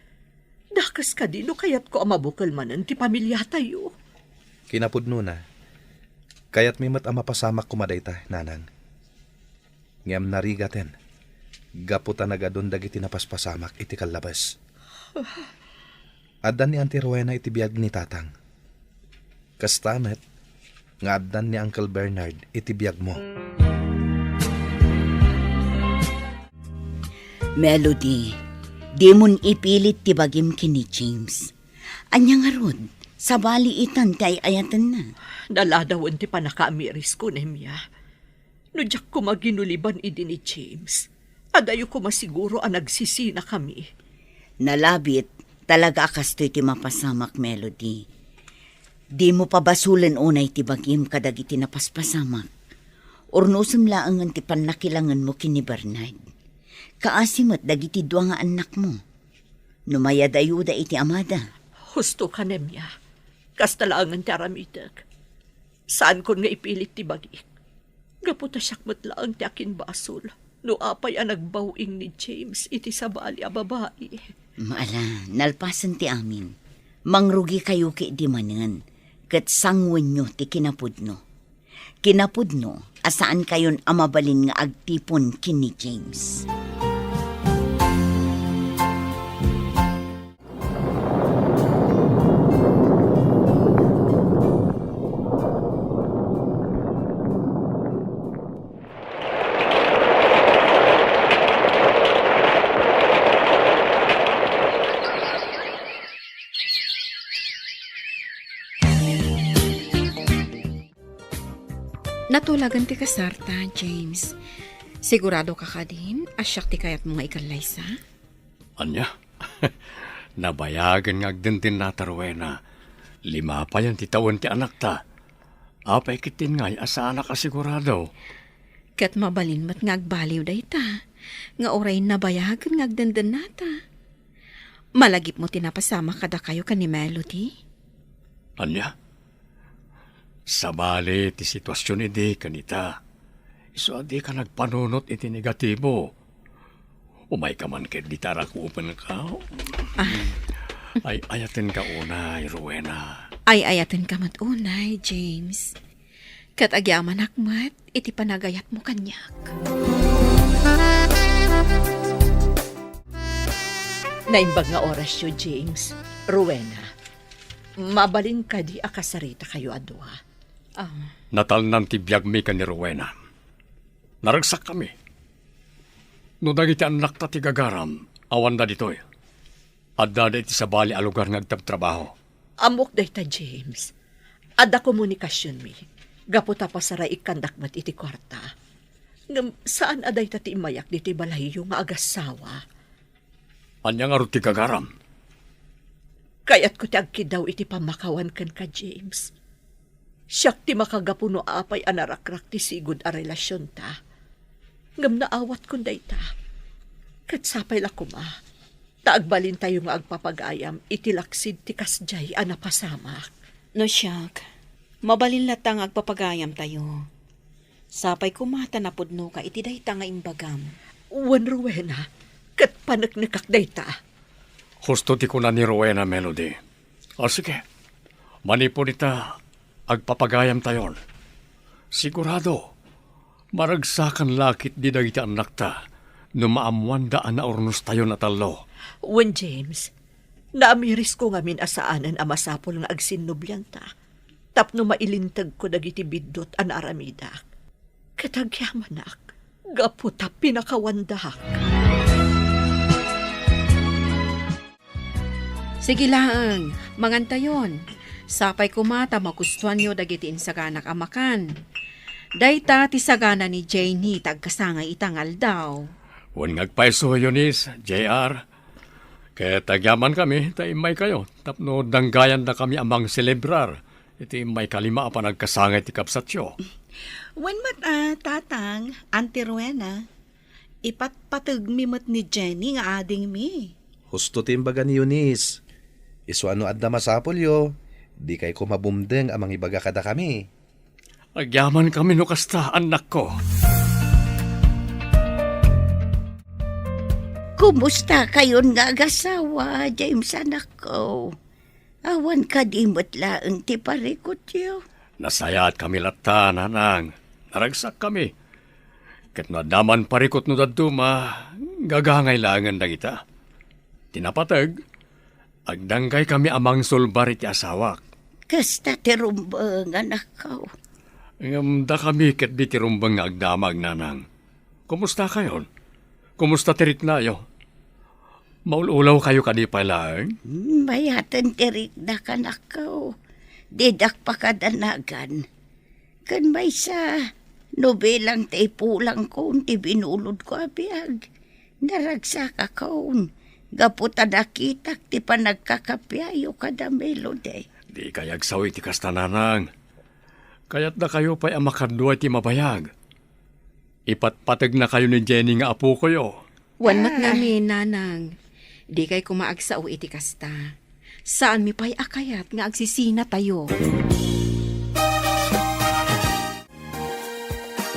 Dakes kadi no kayatko a mabukel manen ti pamiliatayo. Kinapudnona, kayatmi met a mapasamak koma dayta, nanang. Ngem narigaten, gapu ta nagadun dagiti napaspasamak iti kallabes. Addan ni Auntie Rowena iti biag ni tatang. Kasta met nga addan ni Uncle Bernard iti biagmo. Melody, dimon ipilit ti bagim ken ni James. Ania ngarud, sabali itan ti ay-ayatenna. Naladawen ti pannakaamirisko, Nemia. No diak koma ginuliban idi ni James, adayo koma siguro a nagsisinakami. Nalabit, talaga a kastoy ti mapasamak, Melody. Dimo pabasolen unay ti bagim kadagiti napaspasamak. Urnosem laengen ti pannakilangenmo ken ni Bernard. Kaasi met dagiti dua nga annakmo. No mayadayuda iti amada. Husto ka, Nemia. Kasta laengen ti aramidek. Saankon nga ipilit ti bagik. Gapu ta siak met laeng ti akinbasol no apay a nagbaw-ing ni James iti sabali a babai. Ala, nalpasen ti amin. Mangrugikayo ketdi manen, ket sangoenyo ti kinapudno. Kinapudno a saankayon a mabalin nga agtipon ken ni James. Natulagan ti kasarta, James. Sigurado ka kadin a siak ti kayatmo nga ikallaysa? Ania? Nabayagen nga agdendennata, Rowena. Lima payen ti tawen ti anakta. Apay ketdin ngay a saanak a sigurado? Ket mabalin met nga agbaliw dayta, nga uray nabayagen nga agdendennata. Malagipmo ti napasamak kadakayo ken ni Melody? Ania? Sabali ti situasion idi ken ita. Isu a dika nagpanunot iti negatibo. Umayka man ket dita rakupenka. Ah. Ay-ayatenka unay, Rowena. Ay-ayatenka met unay, James. Ket agyamanak met iti panagayatmo kaniak. Naimbag nga orasyo, James. Rowena, mabalin kadi a kasaritakayo a dua? Ah. Natalnan ti biagmi ken ni Rowena. Naragsakkami. No dagiti annakta ti gagaram, awanda ditoy. Addada iti sabali a lugar nga agtabtrabaho. Ammok dayta, James. Adda komunikasionmi. Gapu ta pasaraikkandak met iti kuarta. Ngem saan a dayta ti immayak ditoy balayyo nga agassawa. Ania ngarud ti gagaram? Kayatko ti agkiddaw iti pammakawan kenka, James. Siak ti makagapu no apay a narakrak ti sigud a relasionta. Ngem naawatkon dayta. Ket sapay la koma, ta agbalintayo nga agpapagayam iti laksid ti kasdiay a napasamak. No siak, mabalin latta nga agpapagayamtayo. Sapay koma ta napudnoka iti dayta nga imbagam. Wen, Rowena, ket paneknekak dayta. Husto ti kuna ni Rowena, Melody. O sige, manipud ita, agpapagayamtayon. Sigurado, maragsakan la ketdi dagiti annakta no maammoanda a naurnostayon a tallo. Wen, James, naamirisko ngamin a saanen a masapul nga agsinnublianta tapno mailintegko dagiti biddut a naaramidak. Ket agyamanak, gapu ta pinakawandak. Sige laeng, mangantayon. Sapay koma ta magustuanyo dagiti insaganak a makan. Dayta ti sagana ni Jenny ta agkasangay ita nga aldaw. Wen nga agpayso, Eunice, J R. Ket agyamankami ta immaykayo tapno danggayandakami a mangselebrar iti immayka lima a panagkasangay ti kabsatyo. Wen met a, Tatang, Auntie Rowena, ipatpategmi met ni Jenny nga adingmi. Husto ti imbaga ni Eunice. Isu a no adda masapulyo, dikay koma bumdeng a mangibaga kadakami. Agyamankami no kasta, annakko. Kumusta kayon nga agasawa, James, anakko? Awan kadi met laeng ti parikutyo? Nasayaatkami latta, nanang. Naragsakkami. Ket no adda man parikut no dadduma, gagangay laengen dagita. Ti napateg, agdanggaykami a mangsulbar iti asawak. Kasta ti rumbeng, anakko. Ngem dakami ketdi ti rumbeng nga agdamag, nanang. Kumustakayon? Kumusta ti riknayo? Maul-ulawkayo kadi pay laeng? Hmm, mayaten ti riknak, anakko. Didak pakadanagan. Ken maysa, no bilang ti ipulangkon ti binulodko a biag, naragsakakon gapu ta nakitak ti panagkakapiayo kada Melody. Dikay agsaw iti kasta, nanang. Kayatdakayo pay a makadua iti mabayag. Ipatpategnakayo ni Jenny nga apokoyo. Wen met ngamin, nanang. Dikay koma agsao iti kasta. Saanmi pay a kayat nga agsisinatayo.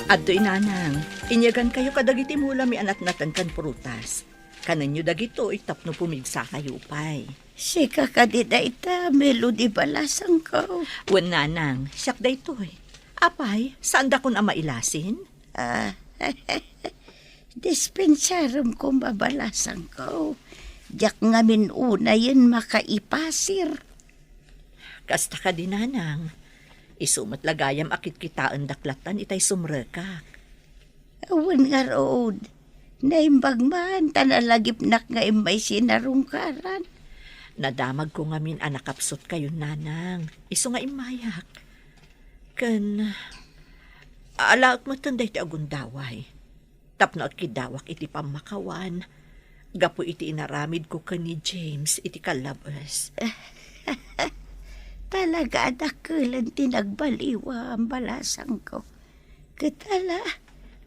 Adtoy, nanang. Inyagankayo kadagiti mulami a natnaten ken prutas. Kanenyo dagitoy tapno pumigsakayo pay. Sika kadi dayta, Melody, balasangko? Wen, nanang, siak daytoy. Apay, saandakon a mailasin? Ah, dispensarem koma, balasangko. Diak ngamin unayen makaipasir. Kasta kadi, nanang. Isu met la gayam a kitkitaendak lattan itay sumrekak. Awan ngarud. Naimbag man ta nalagipnak nga immay sinarungkaran. Nadamagko ngamin a nakapsutkayon, nanang. Isu nga immayak. Ken alaek metten daytoy a gundaway. Tapno agkiddawak iti pammakawan, gapu iti inaramidko ken ni James iti kallab-es. Talaga a dakkelen ti nagbaliwam, balasangko. Ket ala,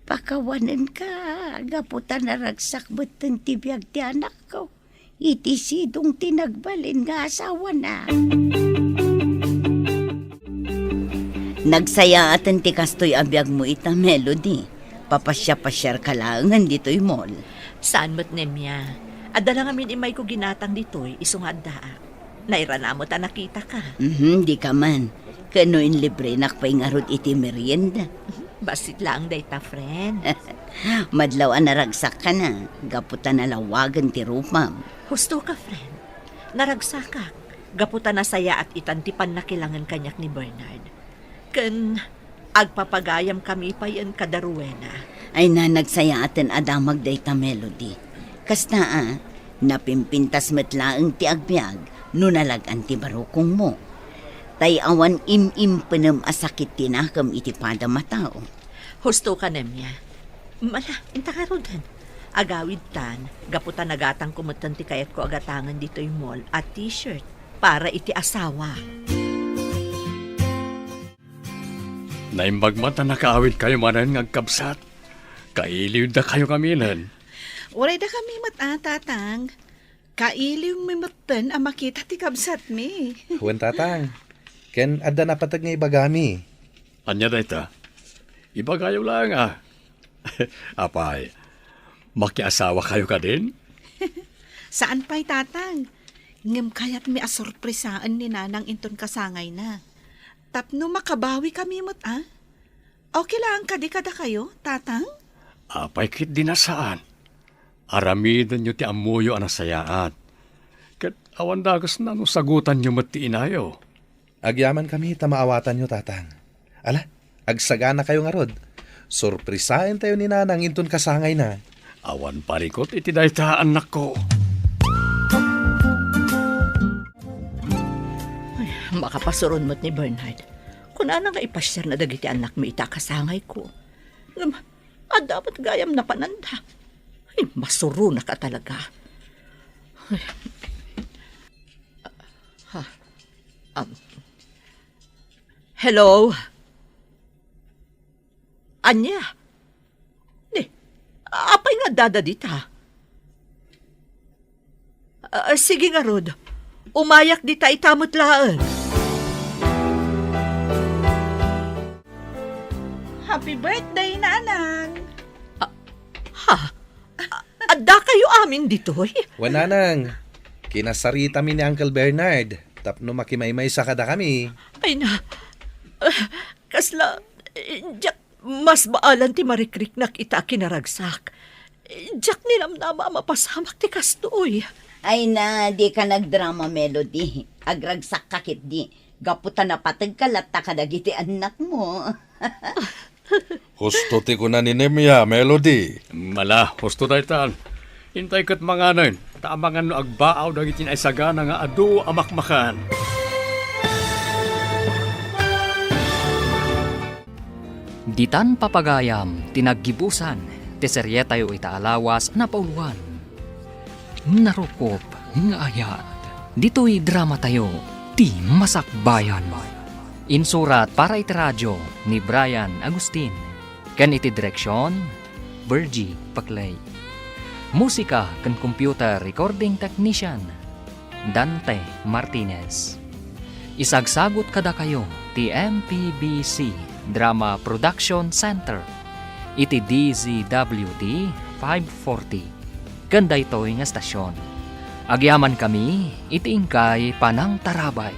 pakawanenka, gapu ta naragsak metten ti biag ti anakko. Iti sidong ti nagbalin nga asawana. Nagsayaaten ti kastoy a biagmo ita, Melody. Papasiapasiarka laengen ditoy mall. Saan met, Nemia. Adda la ngamin immayko ginatang ditoy, isu nga addaak. Nairana met a nakitaka. Mhm, dika man. Ken no inlibrenak pay ngarud iti merienda. Bassit laeng dayta, friend. Madlaw a naragsakka na, gapu ta nalawagen ti rupam. Husto ka, friend. Naragsakak, gapu ta nasayaat itan ti pannakilangen kaniak ni Bernard. Ken agpapagayamkami payen kada Rowena. Ay na, nagsayaaten a damag dayta, Melody. Kasta a, napimpintas met laeng ti agbiag no nalag-an ti barukongmo. Tay awan im-impenem a sakit ti nakem iti padam a tao. Husto ka, Nemia. Mala, inta ngaruden. Agawidtan, gapu ta nagatangko metten ti kayatko a gatangen ditoy mall a t-shirt para iti asawa. Naimbag man ta nakaawidkayo manen nga agkabsat. Kailiwdakayo kaminen. Uray dakami met a, Tatang. Kailiwmi metten a makita ti kabsatmi. Wen, Tatang. Ken adda napateg nga ibagami. Ania dayta? Ibagayo laeng a. Apay, makiasawakayo kadin? Saan pay, Tatang. Ngem kayatmi a sorpresaen ni Nanang inton kasangayna. Tapno makabawikami met a. Okay laeng kadi kadakayo, Tatang? Apay ketdi a saan. Aramidenyo ti ammoyo a nasayaat. Ket awan dagesna no sagutanyo met ti inayo. Agyamankami ta maawatanyo, Tatang. Ala, agsaganakayo ngarud. Sorpresaentayo ni Nanang inton kasangayna. Awan parikut iti dayta, annakko. Kapasuron met ni Bernard. Kunana nga ipasiarna dagiti annakmi ita a kasangayko. Ngem, adda met gayam napananda. Ay, masuronak a talaga. Ay. Ha? Um, hello? Ania? Ni, apay nga addada dita? Ah, sige ngarud. Umayak dita ita met laeng. Happy birthday, Nanang! Ah, ha? Ah, adda kayo amin ditoy? Wen, Nanang. Kinasaritami ni Uncle Bernard tapno makimaymaysa kadakami. Ay na, ah, kasla, eh, diak Mas baalan ti marikriknak ita a kinaragsak. Diak ninamnama a mapasamak ti kastoy. Ay na, dika nagdrama, Melody. Agragsakka ketdi. Gapu ta napategka latta kadagiti annakmo. Husto ti kuna ni Nemia, Melody. Ala, husto daytan. Intay ket manganen, ta amangan no agbaaw dagiti naisagana nga adu a makmakan. Ditan papagayam ti naggibusan ti serietayo ita a lawas a napauluan, Narukop nga Ayat. Ditoy dramatayo, ti Masakbayan. Insurat para iti radio ni Brian Agustin, ken iti direksion, Virgie Paclay. Musika ken computer recording technician, Dante Martinez. Isagsagut kadakayo ti M P B C Drama Production Center iti D Z W T five forty ken daytoy nga estasion. Agyamankami iti inkay panangtarabay.